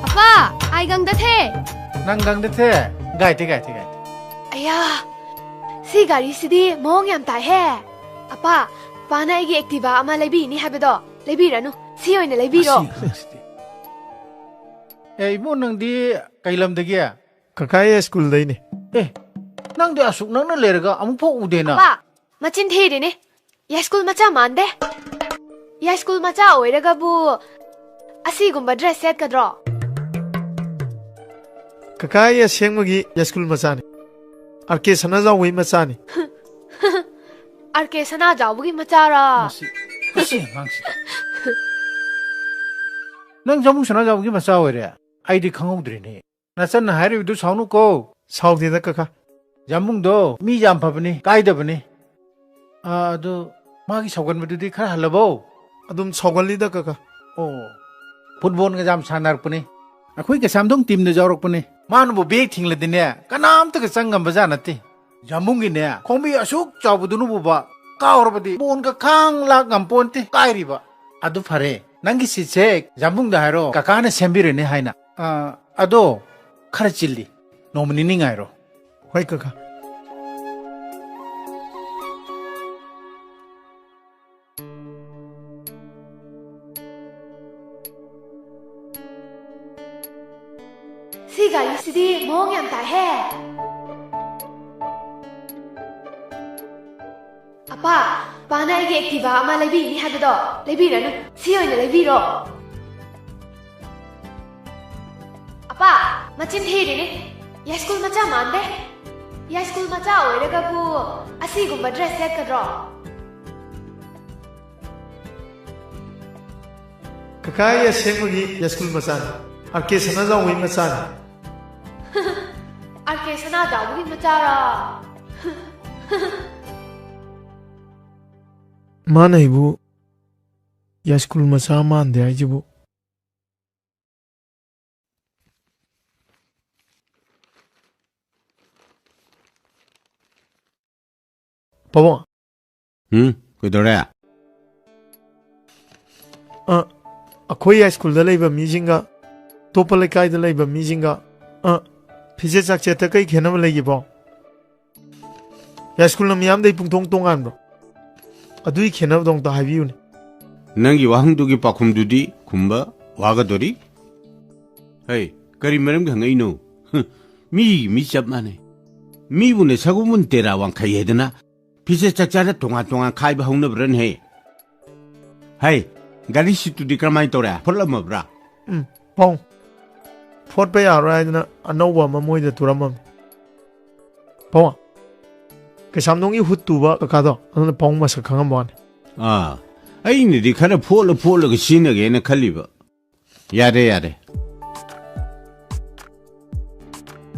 ꯑꯄꯥ, ꯑꯥꯏ ꯒꯪꯗ ꯊꯦ꯫ ꯅꯪ ꯒꯪꯗ ꯊꯦ? ꯒꯥꯏꯇꯦ, ꯒꯥꯏꯇꯦ, ꯒꯥꯏꯇꯦ꯫ ꯑꯌꯥ, ꯁꯤ ꯒꯥꯔꯤꯁꯤꯗꯤ ꯃꯑꯣꯡ ꯌꯥꯝ ꯇꯥꯏꯍꯦ꯫ ꯑꯄꯥ, ꯄꯥꯅ ꯑꯩꯒꯤ Activa ꯑꯃ ꯂꯩꯕꯤꯅꯤ ꯍꯥꯏꯕꯗꯣ ꯂꯩꯕꯤꯔꯅꯨ꯫ ꯁꯤ ꯑꯣꯏꯅ ꯂꯩꯕꯤꯔꯣ꯫ ꯃꯁꯤ ꯑꯉꯥꯡꯁꯤꯗꯤ꯫ ꯑꯦ, ꯏꯕꯨꯡ, ꯅꯪꯗꯤ ꯀꯩ ꯂꯝꯗꯒꯤ? ꯀꯀꯥ, ꯑꯩ ꯁ꯭ꯀꯨꯜꯗꯩꯅꯦ꯫ ꯑꯦ, ꯅꯪꯗꯤ ꯑꯁꯨꯛ ꯅꯛꯅ ꯂꯩꯔꯒ ꯑꯃꯨꯛꯐꯥꯎ ꯎꯗꯦꯅ꯫ ꯑꯄꯥ, ꯃꯆꯤꯟ ꯊꯤꯔꯤꯅꯦ꯫ ꯌꯥꯏꯁ꯭ꯀꯨꯜ ꯃꯆꯥ ꯃꯥꯟꯗꯦ꯫ ꯌꯥꯏꯁ꯭ꯀꯨꯜ ꯃꯆꯥ ꯑꯣꯏꯔꯒꯕꯨ ꯑꯁꯤꯒꯨꯝꯕ dress ꯁꯦꯠꯀꯗ꯭ꯔꯣ? ꯀꯀꯥ, ꯑꯩ ꯑꯁꯦꯡꯕꯒꯤ ꯌꯥꯏꯁ꯭ꯀꯨꯜ ꯃꯆꯥꯅꯤ꯫ ꯑꯥꯔ ꯀꯦ ꯁꯅꯥꯖꯥꯎꯕꯒꯤ ꯃꯆꯥꯅꯤ꯫ ꯑꯥꯔ ꯀꯦ ꯁꯅꯥꯖꯥꯎꯕꯒꯤ ꯃꯆꯥꯔꯥ? ꯃꯁꯤ, ꯃꯁꯤ ꯑꯉꯥꯡꯁꯤꯗꯤ꯫ ꯅꯪ ꯖꯥꯃꯨ ꯁꯅꯥꯖꯥꯎꯕꯒꯤ ꯃꯆꯥ ꯑꯣꯏꯔꯦ? ꯑꯩꯗꯤ ꯈꯪꯍꯧꯗ꯭ꯔꯦꯅꯦ꯫ ꯅꯆꯟꯅ ꯍꯥꯏꯔꯤꯕꯗꯨ ꯁꯥꯎꯅꯨꯀꯣ꯫ ꯁꯥꯎꯗꯦꯗ ꯀꯀꯥ꯫ ꯖꯥꯃꯨꯡꯗꯣ ꯃꯤ ꯌꯥꯝ ꯐꯕꯅꯤ, ꯀꯥꯏꯗꯕꯅꯤ꯫ ꯑꯥ, ꯑꯗꯨ ꯃꯥꯒꯤ ꯁꯥꯎꯒꯟꯕꯗꯨꯗꯤ ꯈꯔ ꯍꯜꯂꯕꯣ? ꯑꯗꯨꯝ ꯁꯥꯎꯒꯜꯂꯤꯗ ꯀꯀꯥ꯫ ꯑꯣ, ꯐꯨꯠꯕꯣꯜꯒ ꯌꯥꯝ ꯁꯥꯟꯅꯔꯛꯄꯅꯤ꯫ ꯑꯩꯈꯣꯏ ꯀꯩꯁꯥꯝꯊꯣꯡ ꯇꯤꯝꯗ ꯌꯥꯎꯔꯛꯄꯅꯤ꯫ ꯃꯥꯅꯕꯨ ꯕꯦꯒ ꯊꯤꯡꯂꯗꯤꯅꯦ, ꯀꯅꯥꯝꯇꯒ ꯆꯪ ꯉꯝꯕꯖꯥꯠ ꯅꯠꯇꯦ꯫ ꯖꯥꯃꯨꯡꯒꯤꯅꯦ, ꯈꯣꯡꯕꯤ ꯑꯁꯨꯛ ꯆꯥꯎꯕꯗꯨꯅꯕꯨꯕ ꯀꯥꯎꯔꯕꯗꯤ ꯕꯣꯟꯒ ꯈꯥꯡ ꯂꯥꯛ ꯉꯝꯄꯣꯟꯇꯦ ꯀꯥꯏꯔꯤꯕ꯫ ꯑꯗꯨ ꯐꯔꯦ, ꯅꯪꯒꯤ ꯁꯤꯠꯁꯦ ꯖꯥꯃꯨꯡꯗ ꯍꯥꯏꯔꯣ, ꯀꯀꯥꯅ ꯁꯦꯝꯕꯤꯔꯅꯤ ꯍꯥꯏꯅ꯫ ꯑꯥ, ꯑꯗꯣ ꯈꯔ ꯆꯤꯜꯂꯤ, ꯅꯣꯡꯃ ꯅꯤꯅꯤ ꯉꯥꯏꯔꯣ꯫ ꯍꯣꯏ ꯀꯀꯥ꯫ ꯁꯤ ꯒꯥꯔꯤꯁꯤꯗꯤ ꯃꯑꯣꯡ ꯌꯥꯝ ꯇꯥꯏꯍꯦ꯫ ꯑꯄꯥ, ꯄꯥꯅ ꯑꯩꯒꯤ Activa ꯑꯃ ꯂꯩꯕꯤꯅꯤ ꯍꯥꯏꯕꯗꯣ ꯂꯩꯕꯤꯔꯅꯨ, ꯁꯤ ꯑꯣꯏꯅ ꯂꯩꯕꯤꯔꯣ꯫ ꯑꯄꯥ, ꯃꯆꯤꯟ ꯊꯤꯔꯤꯅꯦ꯫ ꯌꯥꯏꯁ꯭ꯀꯨꯜ ꯃꯆꯥ ꯃꯥꯟꯗꯦ꯫ ꯌꯥꯏꯁ꯭ꯀꯨꯜ ꯃꯆꯥ ꯑꯣꯏꯔꯒꯕꯨ ꯑꯁꯤꯒꯨꯝꯕ dress ꯁꯦꯠꯀꯗ꯭ꯔꯣ? ꯀꯀꯥ, ꯑꯩ ꯑꯁꯦꯡꯕꯒꯤ ꯌꯥꯏꯁ꯭ꯀꯨꯜ ꯃꯆꯥꯅꯤ꯫ ꯑꯥꯔ ꯀꯦ ꯁꯅꯥꯖꯥꯎꯕꯒꯤ ꯃꯆꯥꯅꯤ꯫ ꯑꯥꯔ ꯀꯦ ꯁꯅꯥꯖꯥꯎꯕꯒꯤ ꯃꯆꯥꯔꯥ? ꯃꯥꯅ ꯑꯩꯕꯨ ꯌꯥꯏꯁ꯭ꯀꯨꯜ ꯃꯆꯥ ꯃꯥꯟꯗꯦ ꯍꯥꯏꯁꯤꯕꯨ꯫ ꯄꯥꯕꯨꯡ꯫ ꯎꯝ, ꯀꯩꯗꯧꯔꯦ? ꯑ, ꯑꯩꯈꯣꯏ ꯌꯥꯏꯁ꯭ꯀꯨꯜꯗ ꯂꯩꯕ ꯃꯤꯁꯤꯡꯒ ꯑꯇꯣꯞꯄ ꯂꯩꯀꯥꯏꯗ ꯂꯩꯕ ꯃꯤꯁꯤꯡꯒ, ꯑ, ꯐꯤꯖꯦꯠ ꯆꯥꯛꯆꯦꯠꯇ ꯀꯩ ꯈꯦꯠꯅꯕ ꯂꯩꯒꯦꯕꯣ? ꯌꯥꯏꯁ꯭ꯀꯨꯜꯅ ꯃꯤꯌꯥꯝꯗꯩ ꯄꯨꯡꯇꯣꯡ ꯇꯣꯉꯥꯟꯕ꯭ꯔꯣ? ꯑꯗꯨꯒꯤ ꯈꯦꯠꯅꯕꯗꯣ ꯑꯝꯇ ꯍꯥꯏꯕꯤꯌꯨꯅꯦ꯫ ꯅꯪꯒꯤ ꯋꯥꯍꯪꯗꯨꯒꯤ ꯄꯥꯎꯈꯨꯝꯗꯨꯗꯤ ꯈꯨꯝꯕ ꯋꯥꯒꯗꯣꯔꯤ꯫ ꯍꯩ, ꯀꯔꯤ ꯃꯔꯝꯒꯤ ꯍꯪꯉꯛꯏꯅꯣ? ꯍꯨꯝ, ꯃꯤꯒꯤ ꯃꯤ ꯆꯞ ꯃꯥꯟꯅꯩ꯫ ꯃꯤꯕꯨꯅꯦ ꯁꯒꯨꯝꯕꯨꯟ ꯇꯦꯔꯥ ꯋꯥꯡꯈꯩ ꯍꯥꯏꯗꯅ ꯐꯤꯖꯦꯠ ꯆꯥꯛꯆꯥꯗ ꯇꯣꯉꯥꯟ ꯇꯣꯉꯥꯟ ꯈꯥꯏꯕ ꯍꯧꯅꯕ꯭ꯔꯅꯦꯍꯦ? ꯍꯩ, ꯒꯥꯔꯤ ꯁꯤꯠꯇꯨꯗꯤ ꯀꯔꯝꯍꯥꯏꯅ ꯇꯧꯔꯦ? ꯐꯨꯠꯂꯝꯃꯕ꯭ꯔꯥ? ꯎꯝ, ꯄꯥꯎ꯫ ꯐꯣꯠꯄ ꯌꯥꯔꯣꯏ ꯍꯥꯏꯗꯅ ꯑꯅꯧꯕ ꯑꯃ ꯃꯣꯏꯗ ꯇꯨꯔꯝꯃꯝꯅꯤ꯫ ꯄꯥꯎ꯫ ꯀꯩꯁꯥꯝꯊꯣꯡꯒꯤ ꯍꯨꯠ ꯇꯨꯕ ꯀꯀꯥꯗꯣ, ꯑꯗꯨꯅ ꯄꯥꯎ ꯃꯁꯛ ꯈꯪꯉꯝꯕ ꯋꯥꯅꯤ꯫ ꯑꯥ, ꯑꯩꯅꯗꯤ ꯈꯔ ꯐꯣꯠꯂ ꯐꯣꯠꯂꯒ ꯁꯤꯖꯤꯟꯅꯒꯦꯅ ꯈꯜꯂꯤꯕ꯫ ꯌꯥꯔꯦ, ꯌꯥꯔꯦ꯫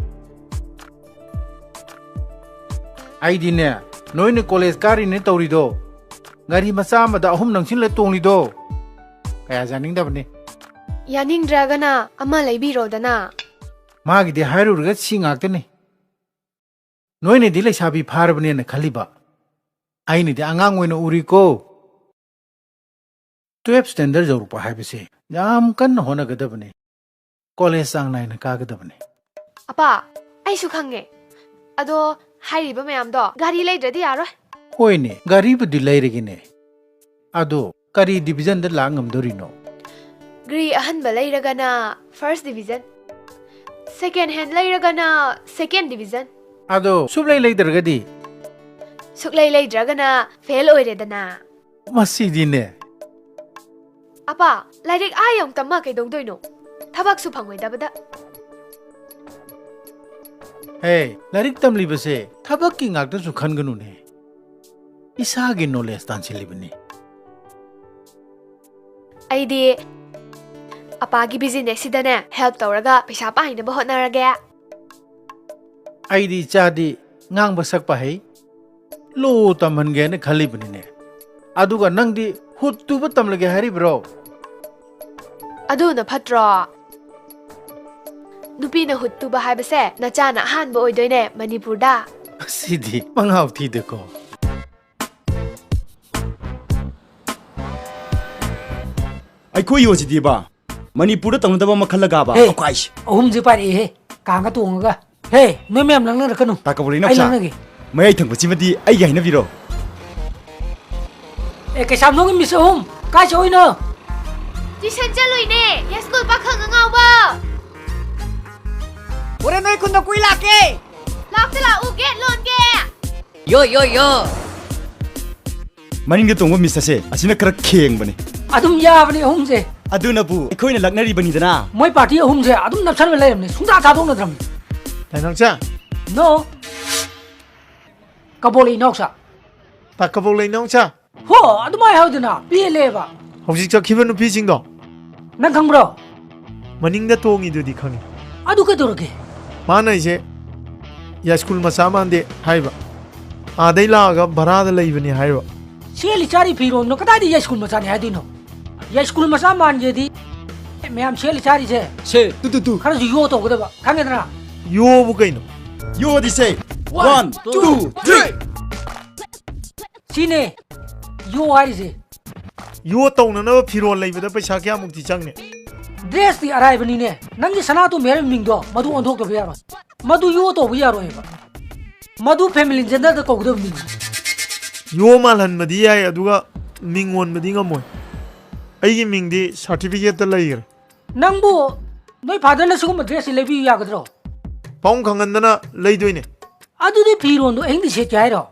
ꯑꯩꯗꯤꯅꯦ, ꯅꯣꯏꯅ ꯀꯣꯂꯦꯖ ꯀꯥꯔꯤꯅꯦ ꯇꯧꯔꯤꯗꯣ, ꯒꯥꯔꯤ ꯃꯆꯥ ꯑꯃꯗ ꯑꯍꯨꯝ ꯅꯪꯁꯤꯜꯂ ꯇꯣꯡꯂꯤꯗꯣ ꯀꯌꯥ ꯌꯥꯅꯤꯡꯗꯕꯅꯤ꯫ ꯌꯥꯅꯤꯡꯗ꯭ꯔꯒꯅ ꯑꯃ ꯂꯩꯕꯤꯔꯣꯗꯅ꯫ ꯃꯥꯒꯤꯗꯤ ꯍꯥꯏꯔꯨꯔꯒ ꯁꯤ ꯉꯥꯛꯇꯅꯤ꯫ ꯅꯣꯏꯅꯗꯤ ꯂꯩꯁꯥꯕꯤ ꯐꯥꯔꯕꯅꯦꯅ ꯈꯜꯂꯤꯕ, ꯑꯩꯅꯗꯤ ꯑꯉꯥꯡ ꯑꯣꯏꯅ ꯎꯔꯤꯀꯣ꯫ ꯇꯨꯌꯦꯜꯐ ꯁ꯭ꯇꯦꯟꯗꯔ ꯌꯧꯔꯛꯄ ꯍꯥꯏꯕꯁꯦ ꯌꯥꯝ ꯀꯟꯅ ꯍꯣꯠꯅꯒꯗꯕꯅꯤ꯫ ꯀꯣꯂꯦꯖ ꯆꯥꯡ ꯅꯥꯏꯅ ꯀꯥꯒꯗꯕꯅꯤ꯫ ꯑꯄꯥ, ꯑꯩꯁꯨ ꯈꯪꯉꯦ꯫ ꯑꯗꯣ ꯍꯥꯏꯔꯤꯕ ꯃꯌꯥꯝꯗꯣ ꯒꯥꯔꯤ ꯂꯩꯗ꯭ꯔꯗꯤ ꯌꯥꯔꯣꯏ꯫ ꯍꯣꯏꯅꯦ, ꯒꯥꯔꯤꯕꯨꯗꯤ ꯂꯩꯔꯒꯦꯅꯦ꯫ ꯑꯗꯣ ꯀꯔꯤ ꯗꯤꯕꯤꯖꯟꯗ ꯂꯥꯛ ꯉꯝꯗꯣꯔꯤꯅꯣ? ꯒ꯭ꯔꯤ ꯑꯍꯟꯕ ꯂꯩꯔꯒꯅ ꯐꯥꯔꯁ ꯗꯤꯕꯤꯖꯟ, ꯁꯦꯀꯦꯟ ꯍꯦꯟ ꯂꯩꯔꯒꯅ ꯁꯦꯀꯦꯟ ꯗꯤꯕꯤꯖꯟ꯫ ꯑꯗꯣ ꯁꯨꯛꯂꯩ ꯂꯩꯗ꯭ꯔꯒꯗꯤ? ꯁꯨꯛꯂꯩ ꯂꯩꯗ꯭ꯔꯒꯅ ꯐꯦꯜ ꯑꯣꯏꯔꯦꯗꯅ꯫ ꯃꯁꯤꯗꯤꯅꯦ꯫ ꯑꯄꯥ, ꯂꯥꯏꯔꯤꯛ ꯑꯥ ꯌꯧ ꯇꯝꯃ ꯀꯩꯗꯧꯗꯣꯏꯅꯣ? ꯊꯕꯛꯁꯨ ꯐꯪꯉꯣꯏꯗꯕꯗ꯫ ꯍꯦ, ꯂꯥꯏꯔꯤꯛ ꯇꯝꯂꯤꯕꯁꯦ ꯊꯕꯛꯀꯤ ꯉꯥꯛꯇꯁꯨ ꯈꯟꯒꯅꯨꯅꯦ꯫ ꯏꯁꯥꯒꯤ ꯅꯣꯂꯦꯖ ꯇꯥꯟꯁꯤꯜꯂꯤꯕꯅꯤ꯫ ꯑꯩꯗꯤ ꯑꯄꯥꯒꯤ ꯕꯤꯖꯤꯅꯦꯁꯁꯤꯗꯅꯦ ꯍꯦꯜꯞ ꯇꯧꯔꯒ ꯄꯩꯁꯥ ꯄꯥꯏꯅꯕ ꯍꯣꯠꯅꯔꯒꯦ꯫ ꯑꯩꯗꯤ ꯏꯆꯥꯗꯤ ꯉꯥꯡꯕ ꯁꯛꯄ ꯍꯩ, ꯂꯣ ꯇꯝꯍꯟꯒꯦꯅ ꯈꯜꯂꯤꯕꯅꯤꯅꯦ꯫ ꯑꯗꯨꯒ ꯅꯪꯗꯤ ꯍꯨꯠ ꯇꯨꯕ ꯇꯝꯂꯒꯦ ꯍꯥꯏꯔꯤꯕ꯭ꯔꯣ? ꯑꯗꯨꯅ ꯐꯠꯇ꯭ꯔꯣ? ꯅꯨꯄꯤꯅ ꯍꯨꯠ ꯇꯨꯕ ꯍꯥꯏꯕꯁꯦ ꯅꯆꯥꯅ ꯑꯍꯥꯟꯕ ꯑꯣꯏꯗꯣꯏꯅꯦ ꯃꯅꯤꯄꯨꯔꯗ꯫ ꯑꯁꯤꯗꯤ ꯃꯉꯥꯎ ꯊꯤꯗꯦꯀꯣ꯫ ꯑꯩꯈꯣꯏ ꯌꯣꯠꯁꯤꯗꯤꯕ ꯃꯅꯤꯄꯨꯔꯗ ꯇꯧꯅꯗꯕ ꯑꯃ ꯈꯜꯂꯒꯕ꯫ ꯍꯦ, ꯑꯩꯈꯣꯏ ꯑꯍꯨꯝꯁꯦ ꯄꯥꯏꯔꯛꯑꯦꯍꯦ, ꯀꯥꯡꯒ ꯇꯣꯡꯉꯒ꯫ ꯍꯦ, ꯅꯣꯏ ꯃꯌꯥꯝ ꯂꯪꯅꯔꯛꯀꯅꯨ꯫ ꯇꯥ ꯀꯕꯣꯔꯤ ꯑꯩ ꯅꯥꯎꯆꯥ, ꯂꯪꯅꯒꯦ꯫ ꯃꯌꯥꯏ ꯊꯪꯕꯁꯤꯃꯗꯤ ꯑꯩꯒꯤ ꯍꯥꯏꯅꯕꯤꯔꯣ꯫ ꯑꯦ, ꯀꯩꯁꯥꯝꯊꯣꯡꯒꯤ ꯃꯤꯁ ꯑꯍꯨꯝ, ꯀꯥꯏ ꯆꯠꯂꯨꯏꯅꯣ? ꯇ꯭ꯌꯨꯁꯟ ꯆꯠꯂꯨꯏꯅꯦ, ꯌꯥꯏꯁ꯭ꯀꯨꯜ ꯄꯥꯈꯪ ꯑꯉꯥꯎꯕ꯫ ꯍꯣꯔꯦꯟ ꯅꯣꯏ ꯈꯨꯟꯗ ꯀꯣꯏ ꯂꯥꯛꯀꯦ꯫ ꯂꯥꯛꯇ ꯂꯥꯛꯎ, ꯒꯦꯠ ꯂꯣꯟꯒꯦ꯫ ꯌꯣ, ꯌꯣ, ꯌꯣ꯫ ꯃꯅꯤꯡꯗ ꯇꯣꯡꯕ ꯃꯤꯁ ꯑꯁꯦ, ꯑꯁꯤꯅ ꯈꯔ ꯈꯦꯡꯕꯅꯦ꯫ ꯑꯗꯨꯝ ꯌꯥꯕꯅꯦ ꯑꯍꯨꯝꯁꯦ꯫ ꯑꯗꯨꯅꯕꯨ ꯑꯩꯈꯣꯏꯅ ꯂꯛꯅꯔꯤꯕꯅꯤꯗꯅ꯫ ꯃꯣꯏ ꯄꯥꯔꯇꯤ ꯑꯍꯨꯝꯁꯦ ꯑꯗꯨꯝ ꯅꯞꯁꯟꯕ ꯂꯩꯔꯝꯅꯦ, ꯁꯨꯡꯊꯥ ꯊꯥꯗꯣꯛꯅꯗ꯭ꯔꯕꯅꯦ꯫ ꯇꯥꯏꯅꯥꯎꯆꯥ꯫ ꯅꯣ꯫ ꯀꯕꯣꯛꯂꯩ ꯏꯅꯥꯎꯆꯥ꯫ ꯇꯥ ꯀꯕꯣꯛꯂꯩ ꯏꯅꯥꯎꯆꯥ꯫ ꯍꯣ, ꯑꯗꯨꯃꯥꯏ ꯍꯥꯏꯗꯅ ꯄꯦꯜꯂꯦꯕ꯫ ꯍꯧꯖꯤꯛ ꯆꯠꯈꯤꯕ ꯅꯨꯄꯤꯁꯤꯡꯗꯣ꯫ ꯅꯪ ꯈꯪꯕ꯭ꯔꯣ? ꯃꯅꯤꯡꯗ ꯇꯣꯡꯉꯤꯗꯨꯗꯤ ꯈꯪꯉꯤ꯫ ꯑꯗꯨ ꯀꯩꯗꯧꯔꯒꯦ? ꯃꯥꯅ ꯑꯩꯁꯦ ꯌꯥꯏꯁ꯭ꯀꯨꯜ ꯃꯆꯥ ꯃꯥꯟꯗꯦ ꯍꯥꯏꯕ꯫ ꯑꯥꯗꯩ ꯂꯥꯛꯑꯒ ꯚꯔꯥꯗ ꯂꯩꯕꯅꯤ ꯍꯥꯏꯕ꯫ ꯁꯦꯠꯂꯤ ꯆꯥꯔꯤ ꯐꯤꯔꯣꯟꯗꯣ ꯀꯗꯥꯏꯗ ꯌꯥꯏꯁ꯭ꯀꯨꯜ ꯃꯆꯥꯅꯤ ꯍꯥꯏꯗꯣꯏꯅꯣ? ꯌꯥꯏꯁ꯭ꯀꯨꯜ ꯃꯆꯥ ꯃꯥꯟꯒꯦꯗꯤ ꯃꯌꯥꯝ ꯁꯦꯠꯂꯤ ꯆꯥꯔꯤꯁꯦ ꯁꯦ, ꯇꯨ, ꯇꯨ, ꯇꯨ꯫ ꯈꯔꯁꯨ ꯌꯣ ꯇꯧꯒꯗꯕ, ꯈꯪꯉꯦꯗꯅ? ꯌꯣꯕꯨ ꯀꯩꯅꯣ? ꯌꯣꯗꯤ ꯁꯦ꯫ One, two, three꯫ ꯁꯤꯅꯦ ꯌꯣ ꯍꯥꯏꯔꯤꯁꯦ꯫ ꯌꯣ ꯇꯧꯅꯅꯕ ꯐꯤꯔꯣꯜ ꯂꯩꯕꯗ ꯄꯩꯁꯥ ꯀꯌꯥꯃꯨꯛꯇꯤ ꯆꯪꯅꯤ? ꯗ꯭ꯔꯦꯁꯇꯤ ꯑꯔꯥꯏꯕꯅꯤꯅꯦ꯫ ꯅꯪꯒꯤ ꯁꯅꯥꯇꯣꯝꯕꯤ ꯍꯥꯏꯕ ꯃꯤꯡꯗꯣ ꯃꯗꯨ ꯑꯣꯟꯊꯣꯛꯇꯕ ꯌꯥꯔꯣꯏ꯫ ꯃꯗꯨ ꯌꯣ ꯇꯧꯕ ꯌꯥꯔꯣꯏꯕ꯫ ꯃꯗꯨ ꯐꯦꯃꯤꯂꯤ ꯖꯦꯟꯗꯔꯗ ꯀꯧꯒꯗꯕ ꯃꯤꯡꯅꯤ꯫ ꯌꯣ ꯃꯥꯜꯍꯟꯕꯗꯤ ꯌꯥꯏ, ꯑꯗꯨꯒ ꯃꯤꯡ ꯑꯣꯟꯕꯗꯤ ꯉꯝꯃꯣꯏ꯫ ꯑꯩꯒꯤ ꯃꯤꯡꯗꯤ ꯁꯥꯔꯇꯤꯐꯤꯀꯦꯠꯇ ꯂꯩꯈ꯭ꯔꯦ꯫ ꯅꯪꯕꯨ ꯅꯣꯏ ꯐꯥꯗꯔꯅ ꯁꯤꯒꯨꯝꯕ ꯗ꯭ꯔꯦꯁꯁꯤ ꯂꯩꯕꯤꯌꯨ ꯌꯥꯒꯗ꯭ꯔꯣ? ꯄꯥꯕꯨꯡ ꯈꯪꯍꯟꯗꯅ ꯂꯩꯗꯣꯏꯅꯦ꯫ ꯑꯗꯨꯗꯤ ꯐꯤꯔꯣꯟꯗꯣ ꯑꯍꯤꯡꯗ ꯁꯦꯠꯀꯦ ꯍꯥꯏꯔꯣ?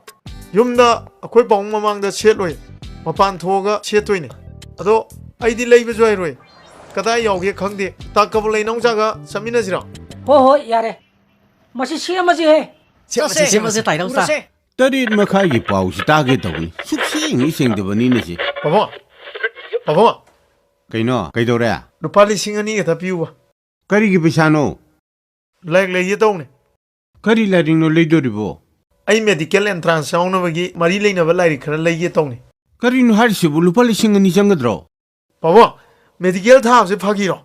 ꯌꯨꯝꯗ ꯑꯩꯈꯣꯏ ꯄꯥꯕꯨꯡ ꯃꯃꯥꯡꯗ ꯁꯦꯠꯂꯣꯏ, ꯃꯄꯥꯟ ꯊꯣꯛꯑꯒ ꯁꯦꯠꯇꯣꯏꯅꯦ꯫ ꯑꯗꯣ ꯑꯩꯗꯤ ꯂꯩꯕꯁꯨ ꯍꯩꯔꯣꯏ, ꯀꯗꯥꯏ ꯌꯥꯎꯒꯦ ꯈꯪꯗꯦ꯫ ꯇꯥ ꯀꯕꯣꯛꯂꯩ ꯏꯅꯥꯎꯆꯥꯒ ꯆꯠꯃꯤꯟꯅꯁꯤꯔꯣ? ꯍꯣꯏ, ꯍꯣꯏ, ꯌꯥꯔꯦ꯫ ꯃꯁꯤ ꯁꯦꯝꯃꯁꯤꯍꯦ꯫ ꯁꯦꯝꯃꯁꯦ, ꯁꯦꯝꯃꯁꯦ, ꯁꯦꯝꯃꯁꯦ, ꯇꯥꯏꯅꯧ ꯁꯥ꯫ ꯎꯔꯁꯦ꯫ ꯇꯔꯦꯠ ꯃꯈꯥꯏꯒꯤ ꯄꯥꯎꯁꯤ ꯇꯥꯒꯦ ꯇꯧꯕꯅꯤ꯫ ꯁꯨꯛꯁꯦꯡ ꯍꯦꯛ ꯁꯦꯡꯗꯕꯅꯤꯅ ꯁꯤ꯫ ꯄꯥꯕꯨꯡ, ꯄꯥꯕꯨꯡ꯫ ꯀꯩꯅꯣ? ꯀꯩꯗꯧꯔꯦ? ꯂꯨꯄꯥ ꯂꯤꯁꯤꯡ ꯑꯅꯤꯒ ꯄꯤꯌꯨꯕ꯫ ꯀꯔꯤꯒꯤ ꯄꯩꯁꯥꯅꯣ? ꯂꯥꯏꯔꯤꯛ ꯂꯩꯒꯦ ꯇꯧꯅꯦ꯫ ꯀꯔꯤ ꯂꯥꯏꯔꯤꯛꯅꯣ ꯂꯩꯗꯣꯔꯤꯕꯣ? ꯑꯩ ꯃꯦꯗꯤꯀꯦꯜ ꯑꯦꯟꯇ꯭ꯔꯥꯟꯁ ꯌꯥꯎꯅꯕꯒꯤ ꯃꯔꯤ ꯂꯩꯅꯕ ꯂꯥꯏꯔꯤꯛ ꯈꯔ ꯂꯩꯒꯦ ꯇꯧꯅꯦ꯫ ꯀꯔꯤꯅꯣ ꯍꯥꯏꯔꯤꯁꯤꯕꯨ? ꯂꯨꯄꯥ ꯂꯤꯁꯤꯡ ꯑꯅꯤ ꯆꯪꯒꯗ꯭ꯔꯣ? ꯄꯥꯕꯨꯡ, ꯃꯦꯗꯤꯀꯦꯜ ꯊꯥꯕꯁꯦ ꯐꯥꯒꯤꯔꯣ?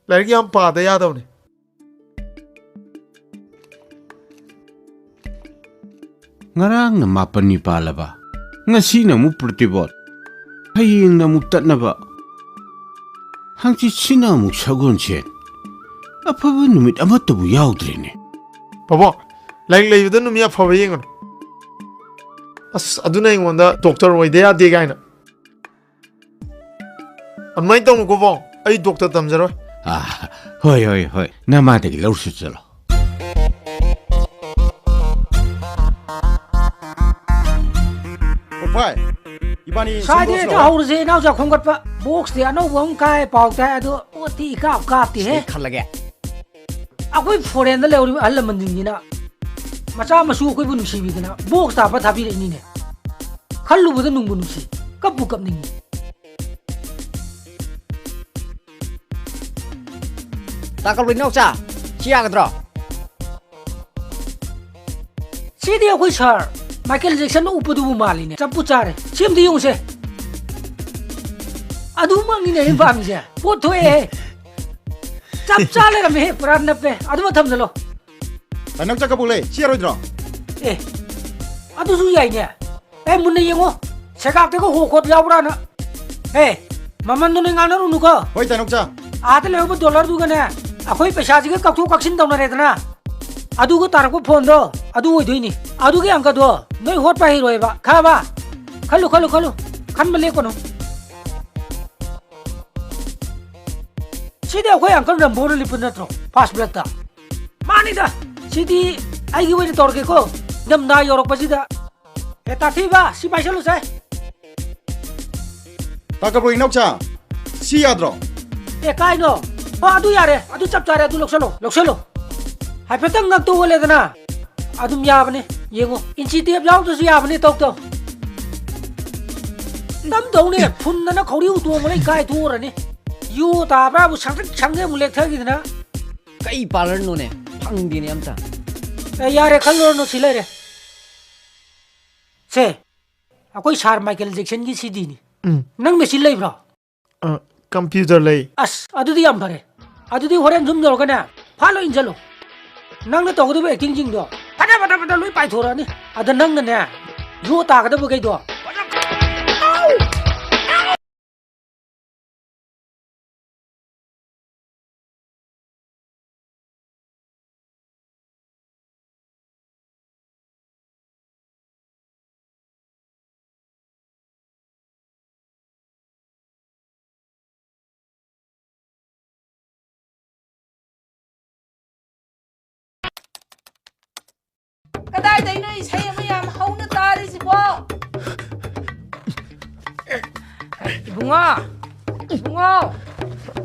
ꯂꯥꯏꯔꯤꯛ ꯌꯥꯝ ꯄꯥꯗ ꯌꯥꯗꯕꯅꯦ꯫ ꯉꯔꯥꯡꯅ ꯃꯥꯄꯟꯅꯤ ꯄꯥꯜꯂꯕ, ꯉꯁꯤꯅ ꯑꯃꯨꯛ ꯄ꯭ꯔꯣꯇꯤꯕꯣꯠ, ꯍꯌꯦꯡꯅ ꯑꯃꯨꯛ ꯇꯠꯅꯕ, ꯍꯪꯆꯤꯠꯁꯤꯅ ꯑꯃꯨꯛ ꯁꯒꯣꯜꯁꯦꯟ꯫ ꯑꯐꯕ ꯅꯨꯃꯤꯠ ꯑꯃꯠꯇꯕꯨ ꯌꯥꯎꯗ꯭ꯔꯦꯅꯦ꯫ ꯄꯥꯕꯨꯡ, ꯂꯥꯏꯔꯤꯛ ꯂꯩꯕꯗ ꯅꯨꯃꯤꯠ ꯑꯐꯕ ꯌꯦꯡꯒꯅꯨ꯫ ꯑꯁ, ꯑꯗꯨꯅ ꯑꯩꯉꯣꯟꯗ ꯗꯣꯛꯇꯔ ꯑꯣꯏꯗ ꯌꯥꯗꯦ ꯀꯥꯏꯅ꯫ ꯑꯗꯨꯃꯥꯏꯅ ꯇꯧꯅꯨꯀꯣ ꯕꯣ, ꯑꯩ ꯗꯣꯛꯇꯔ ꯇꯝꯖꯔꯣꯏ꯫ ꯑꯥ, ꯍꯣꯏ, ꯍꯣꯏ, ꯍꯣꯏ, ꯅꯃꯥꯗꯒꯤ ꯂꯧꯔꯁꯨ ꯆꯠꯂꯣ꯫ ꯄꯣꯛꯐꯥꯏ, ꯏꯕꯥꯅꯤ ꯁ꯭ꯋꯥꯏꯗ ꯁꯣꯝꯗ ꯍꯦꯛꯇ ꯂꯥꯛꯑꯣ꯫ ꯍꯧꯔꯁꯦ, ꯏꯅꯥꯎꯆꯥ ꯈꯣꯝꯒꯠꯄ꯫ ꯕꯣꯛꯁꯇꯤ ꯑꯅꯧꯕ ꯑꯃ ꯀꯥꯏ ꯄꯥꯎ ꯇꯥꯏ, ꯑꯗꯣ ꯄꯣꯠꯇꯤ ꯏꯀꯥꯞ ꯀꯥꯞꯇꯦꯍꯦ꯫ ꯑꯩ ꯈꯜꯂꯒꯦ꯫ ꯑꯩꯈꯣꯏ ꯐꯣꯔꯦꯟꯗ ꯂꯩꯍꯧꯔꯤꯕ ꯑꯍꯜ ꯂꯃꯟꯁꯤꯡꯁꯤꯅ ꯃꯆꯥ ꯃꯁꯨ ꯑꯩꯈꯣꯏꯕꯨ ꯅꯨꯡꯁꯤꯕꯤꯗꯅ ꯕꯣꯛꯁꯇ ꯍꯥꯞꯄ ꯊꯥꯕꯤꯔꯛꯏꯅꯤꯅꯦ꯫ ꯈꯜꯂꯨꯕꯗ ꯅꯨꯡꯕꯨ ꯅꯨꯡꯁꯤ, ꯀꯞꯄꯨ ꯀꯞꯅꯤꯡꯉꯤ꯫ ꯇꯥꯀꯜꯕ ꯏꯅꯥꯎꯆꯥ, ꯁꯤ ꯌꯥꯒꯗ꯭ꯔꯣ? ꯁꯤꯗꯤ ꯑꯩꯈꯣꯏ ꯁꯥꯔ ꯃꯥꯏꯀꯦꯜ ꯖꯦꯛꯁꯟꯅ ꯎꯞꯄꯗꯨꯕꯨ ꯃꯥꯜꯂꯤꯅꯦ꯫ ꯆꯞꯄꯨ ꯆꯥꯔꯦ꯫ ꯁꯤ ꯑꯝꯇ ꯌꯦꯡꯉꯨꯁꯦ꯫ ꯑꯗꯨꯃꯛꯅꯤꯅꯦ ꯑꯩꯅ ꯄꯥꯝꯃꯤꯁꯦ꯫ ꯄꯣꯠ ꯊꯣꯛꯑꯦꯍꯦ꯫ ꯆꯞ ꯆꯥ ꯂꯩꯔꯝꯃꯦꯍꯦ꯫ ꯄꯨꯔꯥ ꯅꯞꯄꯦ꯫ ꯑꯗꯨꯃ ꯊꯝꯖꯜꯂꯣ꯫ ꯇꯥꯏꯅꯧ ꯆꯥ ꯀꯕꯣꯛ ꯂꯩ꯫ ꯁꯤ ꯌꯥꯔꯣꯏꯗ꯭ꯔꯣ? ꯑꯦ, ꯑꯗꯨꯁꯨ ꯌꯥꯏꯅꯦ꯫ ꯑꯦ, ꯃꯨꯟꯅ ꯌꯦꯡꯉꯣ꯫ ꯁꯦꯒꯥꯛꯇꯒ ꯍꯣ ꯈꯣꯠ ꯌꯥꯎꯕ꯭ꯔꯥꯅ꯫ ꯑꯦ, ꯃꯃꯟꯗꯣ ꯅꯣꯏ ꯉꯥꯡꯅꯔꯨꯅꯨꯀꯣ꯫ ꯍꯣꯏ, ꯇꯥꯏꯅꯧꯆꯥ꯫ ꯑꯥꯗ ꯂꯩꯍꯧꯕ ꯗꯣꯂꯔꯗꯨꯒꯅꯦ, ꯑꯩꯈꯣꯏ ꯄꯩꯁꯥꯁꯤꯒ ꯀꯛꯊꯣꯛ ꯀꯛꯁꯤꯟ ꯇꯧꯅꯔꯦꯗꯅ꯫ ꯑꯗꯨꯒ ꯇꯥꯔꯛꯄ ꯐꯣꯟꯗꯣ, ꯑꯗꯨ ꯑꯣꯏꯗꯣꯏꯅꯤ꯫ ꯑꯗꯨꯒꯤ ꯑꯪꯀꯗꯣ ꯅꯣꯏ ꯍꯣꯠꯄ ꯍꯩꯔꯣꯏꯕ꯫ ꯈꯪꯉꯕ? ꯈꯜꯂꯨ, ꯈꯜꯂꯨ, ꯈꯜꯂꯨ꯫ ꯈꯟꯕ ꯂꯦꯞꯀꯅꯨ꯫ ꯁꯤꯗꯤ ꯑꯩꯈꯣꯏ ꯑꯪꯀꯜ ꯔꯝꯕꯣꯅ ꯂꯤꯞꯄ ꯅꯠꯇ꯭ꯔꯣ? ꯐꯥꯔꯁ ꯕ꯭ꯂꯠꯇ꯫ ꯃꯥꯅꯤꯗ, ꯁꯤꯗꯤ ꯑꯩꯒꯤ ꯑꯣꯏꯅ ꯇꯧꯔꯒꯦꯀꯣ, ꯏꯪꯊꯝꯊꯥ ꯌꯧꯔꯛꯄꯁꯤꯗ꯫ ꯑꯦ, ꯇꯥꯊꯤꯕ, ꯁꯤ ꯄꯥꯏꯁꯜꯂꯨꯁꯦ꯫ ꯇꯥꯀꯕ꯭ꯔꯣ ꯏꯅꯥꯎꯆꯥ, ꯁꯤ ꯌꯥꯗ꯭ꯔꯣ? ꯑꯦ, ꯀꯥꯏꯅꯣ? ꯑꯣ, ꯑꯗꯨ ꯌꯥꯔꯦ, ꯑꯗꯨ ꯆꯞ ꯆꯥꯔꯦ, ꯑꯗꯨ ꯂꯧꯁꯜꯂꯣ, ꯂꯧꯁꯜꯂꯣ꯫ ꯍꯥꯏꯐꯦꯠꯇꯪ ꯉꯛꯇ ꯑꯣꯜꯂꯦꯗꯅ, ꯑꯗꯨꯝ ꯌꯥꯕꯅꯦ, ꯌꯦꯡꯉꯣ꯫ ꯏꯟꯆꯤ ꯇꯦꯞ ꯌꯥꯎꯗ꯭ꯔꯁꯨ ꯌꯥꯕꯅꯦ, ꯇꯧ ꯇꯧ꯫ ꯅꯝꯗꯧꯅꯦ, ꯐꯨꯟꯗꯅ ꯈꯧꯔꯤ ꯎꯇꯣꯡꯕ ꯂꯣꯏ ꯀꯥꯏꯊꯣꯛꯎꯔꯅꯤ꯫ ꯌꯨ ꯇꯥꯕ꯭ꯔꯥꯕꯨ ꯁꯪꯇ꯭ꯔꯤꯛ ꯁꯪꯒꯩ ꯑꯃꯨꯛ ꯂꯦꯛꯊꯈꯤꯗꯅ꯫ ꯀꯩ ꯄꯥꯔꯂꯔꯅꯣꯅꯦ? ꯐꯪꯗꯦꯅꯦ ꯑꯝꯇ꯫ ꯑꯦ, ꯌꯥꯔꯦ, ꯈꯜꯂꯨꯔꯅꯨ, ꯁꯤ ꯂꯩꯔꯦ꯫ ꯁꯦ, ꯑꯩꯈꯣꯏ ꯁꯥꯔ ꯃꯥꯏꯀꯦꯜ ꯖꯦꯛꯁꯟꯒꯤ ꯁꯤꯗꯤꯅꯤ꯫ ꯎꯝ꯫ ꯅꯪ ꯃꯦꯆꯤꯟ ꯂꯩꯕ꯭ꯔꯣ? ꯑ, ꯀꯝꯄ꯭ꯌꯨꯇꯔ ꯂꯩ꯫ ꯑꯁ, ꯑꯗꯨꯗꯤ ꯌꯥꯝ ꯐꯔꯦ꯫ ꯑꯗꯨꯗꯤ ꯍꯣꯔꯦꯟ ꯁꯨꯝ ꯌꯧꯔꯒꯅꯦ, ꯐꯥ ꯂꯣꯏ ꯏꯟꯁꯤꯜꯂꯨ꯫ ꯅꯪꯅ ꯇꯧꯒꯗꯕ ꯑꯦꯛꯇꯤꯡꯁꯤꯡꯗꯣ ꯐꯖ ꯐꯖ ꯐꯖ ꯂꯣꯏ ꯄꯥꯏꯊꯣꯔꯛꯑꯅꯤ꯫ ꯑꯗ ꯅꯪꯅꯅꯦ, ꯌꯣ ꯇꯥꯒꯗꯕꯈꯩꯗꯣ ꯏꯕꯨꯡꯉꯣ! ꯏꯕꯨꯡꯉꯣ!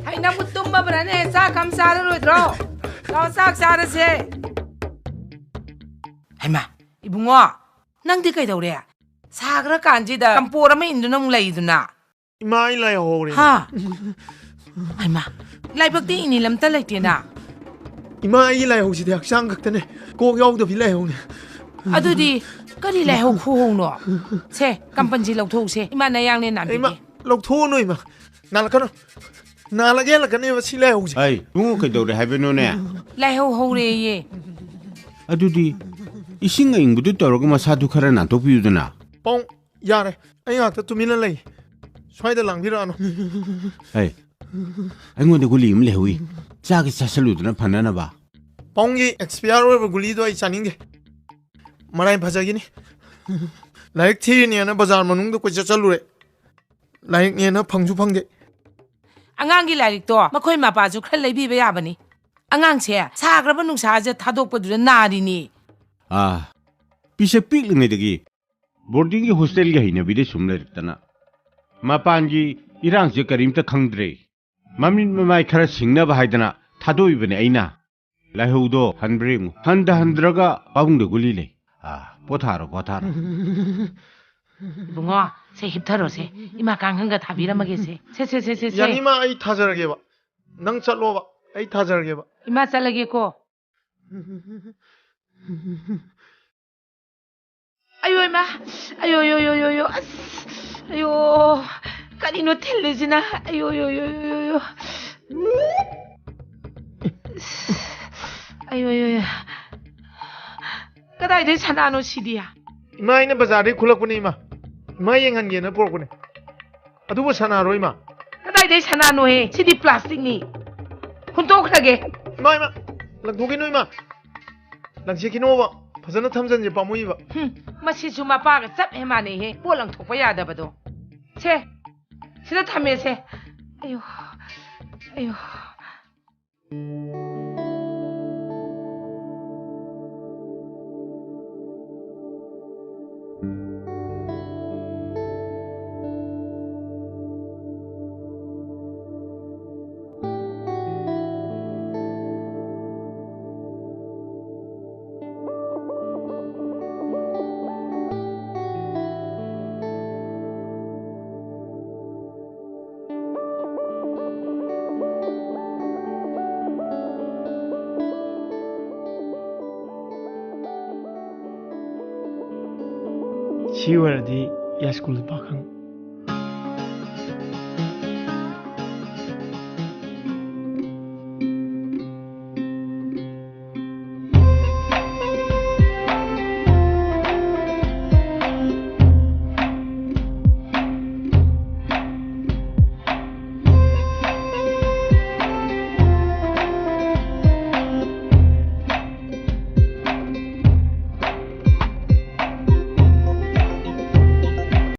ꯍꯩ, ꯅꯪꯕꯨ ꯇꯨꯝꯃꯕ꯭ꯔꯥꯅꯦ? ꯆꯥꯛ ꯑꯃ ꯆꯥꯔꯔꯣꯏꯗ꯭ꯔꯣ? ꯂꯥꯛꯑꯣ, ꯆꯥꯛ ꯆꯥꯔꯁꯦ꯫ ꯍꯩꯃꯥ, ꯏꯕꯨꯡꯉꯣ, ꯅꯪꯗꯤ ꯀꯩꯗꯧꯔꯦ? ꯁꯥꯈ꯭ꯔꯀꯥꯟꯁꯤꯗ ꯀꯝꯄꯣꯔ ꯑꯃ ꯏꯟꯗꯨꯅ ꯑꯃꯨꯛ ꯂꯩꯗꯨꯅ꯫ ꯏꯃꯥ, ꯑꯩ ꯂꯥꯏ ꯍꯧꯔꯦ꯫ ꯍꯥ? ꯍꯩꯃꯥ, ꯂꯥꯏꯕꯛꯇꯤ ꯏꯅꯤꯜ ꯑꯝꯇ ꯂꯩꯇꯦꯅ꯫ ꯏꯃꯥ, ꯑꯩꯒꯤ ꯂꯥꯏꯍꯧꯁꯤꯗꯤ ꯍꯛꯆꯥꯡ ꯈꯛꯇꯅꯦ, ꯀꯣꯛ ꯌꯥꯎꯗꯕꯤ ꯂꯥꯏꯍꯧꯅꯦ꯫ ꯑꯗꯨꯗꯤ ꯀꯔꯤ ꯂꯥꯏꯍꯧ ꯈꯨꯍꯧꯅꯣ? ꯁꯦ, ꯀꯝꯄꯟꯁꯤ ꯂꯧꯊꯣꯛꯎꯁꯦ, ꯏꯃꯥ ꯅꯌꯥꯡꯅꯦ ꯏꯃꯥ, ꯅꯥꯕꯤꯒꯦ꯫ ꯂꯧꯊꯣꯛꯎꯅꯨ ꯏꯃꯥ, ꯅꯥꯜꯂꯛꯀꯅꯨ, ꯅꯥꯜꯂꯒ ꯍꯦꯜꯂꯛꯀꯅꯦꯕ ꯁꯤ ꯂꯥꯏꯍꯧꯁꯦ꯫ ꯑꯩ ꯏꯕꯨꯡꯉꯣ, ꯀꯩꯗꯧꯔꯦ ꯍꯥꯏꯕꯅꯣꯅꯦ? ꯂꯥꯏꯍꯧ ꯍꯧꯔꯦꯌꯦ꯫ ꯑꯗꯨꯗꯤ ꯏꯁꯤꯡ ꯑꯏꯪꯕꯗꯨ ꯇꯧꯔꯒ ꯃꯁꯥꯗꯨ ꯈꯔ ꯅꯥꯟꯊꯣꯛꯄꯤꯌꯨꯗꯅ꯫ ꯄꯥꯎ ꯌꯥꯔꯦ, ꯑꯩ ꯉꯥꯛꯇ ꯇꯨꯃꯤꯟꯅ ꯂꯩ꯫ ꯁ꯭ꯋꯥꯏꯗ ꯂꯥꯡꯕꯤꯔꯛꯑꯅꯨ꯫ ꯍꯩ, ꯑꯩꯉꯣꯟꯗ ꯒꯨꯂꯤ ꯑꯃ ꯂꯩꯍꯧꯏ꯫ ꯆꯥꯒꯦ ꯆꯥꯁꯜꯂꯨꯗꯅ ꯐꯅꯅꯕ꯫ ꯄꯥꯎꯡꯒꯤ ꯑꯦꯛꯁꯄꯤꯌꯥꯔ ꯑꯣꯏꯕ ꯒꯨꯂꯤꯗꯣ ꯑꯩ ꯆꯥꯅꯤꯡꯗꯦ꯫ ꯃꯔꯥꯏ ꯐꯖꯒꯤꯅꯤ꯫ ꯂꯥꯏꯔꯤꯛ ꯊꯤꯔꯤꯅꯦꯅ ꯕꯖꯥꯔ ꯃꯅꯨꯡꯗ ꯀꯣꯏꯆꯠ ꯆꯠꯂꯨꯔꯦ꯫ ꯂꯥꯏꯔꯤꯛꯅꯦꯅ ꯐꯪꯁꯨ ꯐꯪꯗꯦ꯫ ꯑꯉꯥꯡꯒꯤ ꯂꯥꯏꯔꯤꯛꯇꯣ ꯃꯈꯣꯏ ꯃꯄꯥꯁꯨ ꯈꯔ ꯂꯩꯕꯤꯕ ꯌꯥꯕꯅꯤ꯫ ꯑꯉꯥꯡꯁꯦ ꯁꯥꯈ꯭ꯔꯕ ꯅꯨꯡꯁꯥꯁꯦ ꯊꯥꯗꯣꯛꯄꯗꯨꯗ ꯅꯥꯔꯤꯅꯤ꯫ ꯑꯥ, ꯄꯤꯁꯛ ꯄꯤꯛꯂꯤꯉꯩꯗꯒꯤ ꯕꯣꯔꯗꯤꯡꯒꯤ ꯍꯣꯁꯇꯦꯜꯒꯤ ꯍꯩꯅꯕꯤꯗ ꯁꯨꯝ ꯂꯩꯔꯛꯇꯅ ꯃꯄꯥꯟꯒꯤ ꯏꯔꯥꯡꯁꯦ ꯀꯔꯤꯝꯇ ꯈꯪꯗ꯭ꯔꯦ꯫ ꯃꯃꯤꯠ ꯃꯃꯥꯏ ꯈꯔ ꯁꯤꯡꯅꯕ ꯍꯥꯏꯗꯅ ꯊꯥꯗꯣꯛꯏꯕꯅꯦ ꯑꯩꯅ꯫ ꯂꯥꯏꯍꯧꯗꯣ ꯍꯟꯕ꯭ꯔꯥ ꯌꯦꯡꯉꯨ꯫ ꯍꯟꯗ ꯍꯟꯗ꯭ꯔꯒ ꯄꯥꯕꯨꯡꯗ ꯒꯨꯂꯤ ꯂꯩ꯫ ꯑꯥ, ꯄꯣꯊꯥꯔꯣ, ꯄꯣꯊꯥꯔꯣ꯫ ꯏꯕꯨꯡꯉꯣ, ꯁꯦ ꯍꯤꯞꯊꯔꯣꯁꯦ꯫ ꯏꯃꯥ ꯀꯥꯡꯈꯟꯒ ꯊꯥꯕꯤꯔꯝꯃꯒꯦꯁꯦ꯫ ꯁꯦ, ꯁꯦ, ꯁꯦ, ꯁꯦ, ꯁꯦ꯫ ꯌꯥꯅꯤ, ꯏꯃꯥ, ꯑꯩ ꯊꯥꯖꯔꯒꯦꯕ꯫ ꯅꯪ ꯆꯠꯂꯣꯕ, ꯑꯩ ꯊꯥꯖꯔꯒꯦꯕ꯫ ꯏꯃꯥ ꯆꯠꯂꯒꯦꯀꯣ꯫ ꯑꯌꯣ ꯏꯃꯥ! ꯑꯌꯣ, ꯌꯣ, ꯌꯣ, ꯌꯣ, ꯌꯣ! ꯑꯁ! ꯑꯌꯣ! ꯀꯔꯤꯅꯣ ꯊꯤꯜꯂꯤꯁꯤꯅ? ꯑꯌꯣ, ꯌꯣ, ꯌꯣ, ꯌꯣ, ꯌꯣ, ꯌꯣ! ꯑꯁ! ꯑꯌꯣ, ꯌꯣ, ꯌꯣ! ꯀꯗꯥꯏꯗꯩ ꯁꯅꯥꯅꯣ ꯁꯤꯗꯤ? ꯏꯃꯥ, ꯑꯩꯅ ꯕꯖꯥꯔꯗꯩ ꯈꯨꯜꯂꯛꯄꯅꯦ, ꯏꯃꯥ꯫ ꯏꯃꯥ ꯌꯦꯡꯍꯟꯒꯦꯅ ꯄꯨꯔꯛꯄꯅꯦ꯫ ꯑꯗꯨꯕꯨ ꯁꯅꯥꯔꯣ, ꯏꯃꯥ? ꯀꯗꯥꯏꯗꯩ ꯁꯅꯥꯅꯣꯍꯦ? ꯁꯤꯗꯤ ꯄ꯭ꯂꯥꯁꯇꯤꯛꯅꯤ꯫ ꯍꯨꯟꯇꯣꯛꯈ꯭ꯔꯒꯦ꯫ ꯏꯃꯥ, ꯏꯃꯥ, ꯂꯪꯊꯣꯛꯈꯤꯅꯨ, ꯏꯃꯥ꯫ ꯂꯪꯁꯤꯈꯤꯅꯣꯕ꯫ ꯐꯖꯅ ꯊꯝꯖꯟꯁꯦ, ꯄꯥꯝꯃꯨꯏꯕ꯫ ꯍꯨꯝ, ꯃꯁꯤꯁꯨ ꯃꯄꯥꯒ ꯆꯞ ꯍꯦꯛ ꯃꯥꯟꯅꯩꯍꯦ꯫ ꯄꯣꯠ ꯂꯪꯊꯣꯛꯄ ꯌꯥꯗꯕꯗꯣ꯫ ꯁꯦ, ꯁꯤꯗ ꯊꯝꯃꯦꯁꯦ꯫ ꯑꯌꯣ, ꯑꯌꯣ꯫ ꯁꯤ ꯑꯣꯏꯔꯗꯤ ꯌꯥꯏꯁ꯭ꯀꯨꯜ ꯄꯥꯈꯪ꯫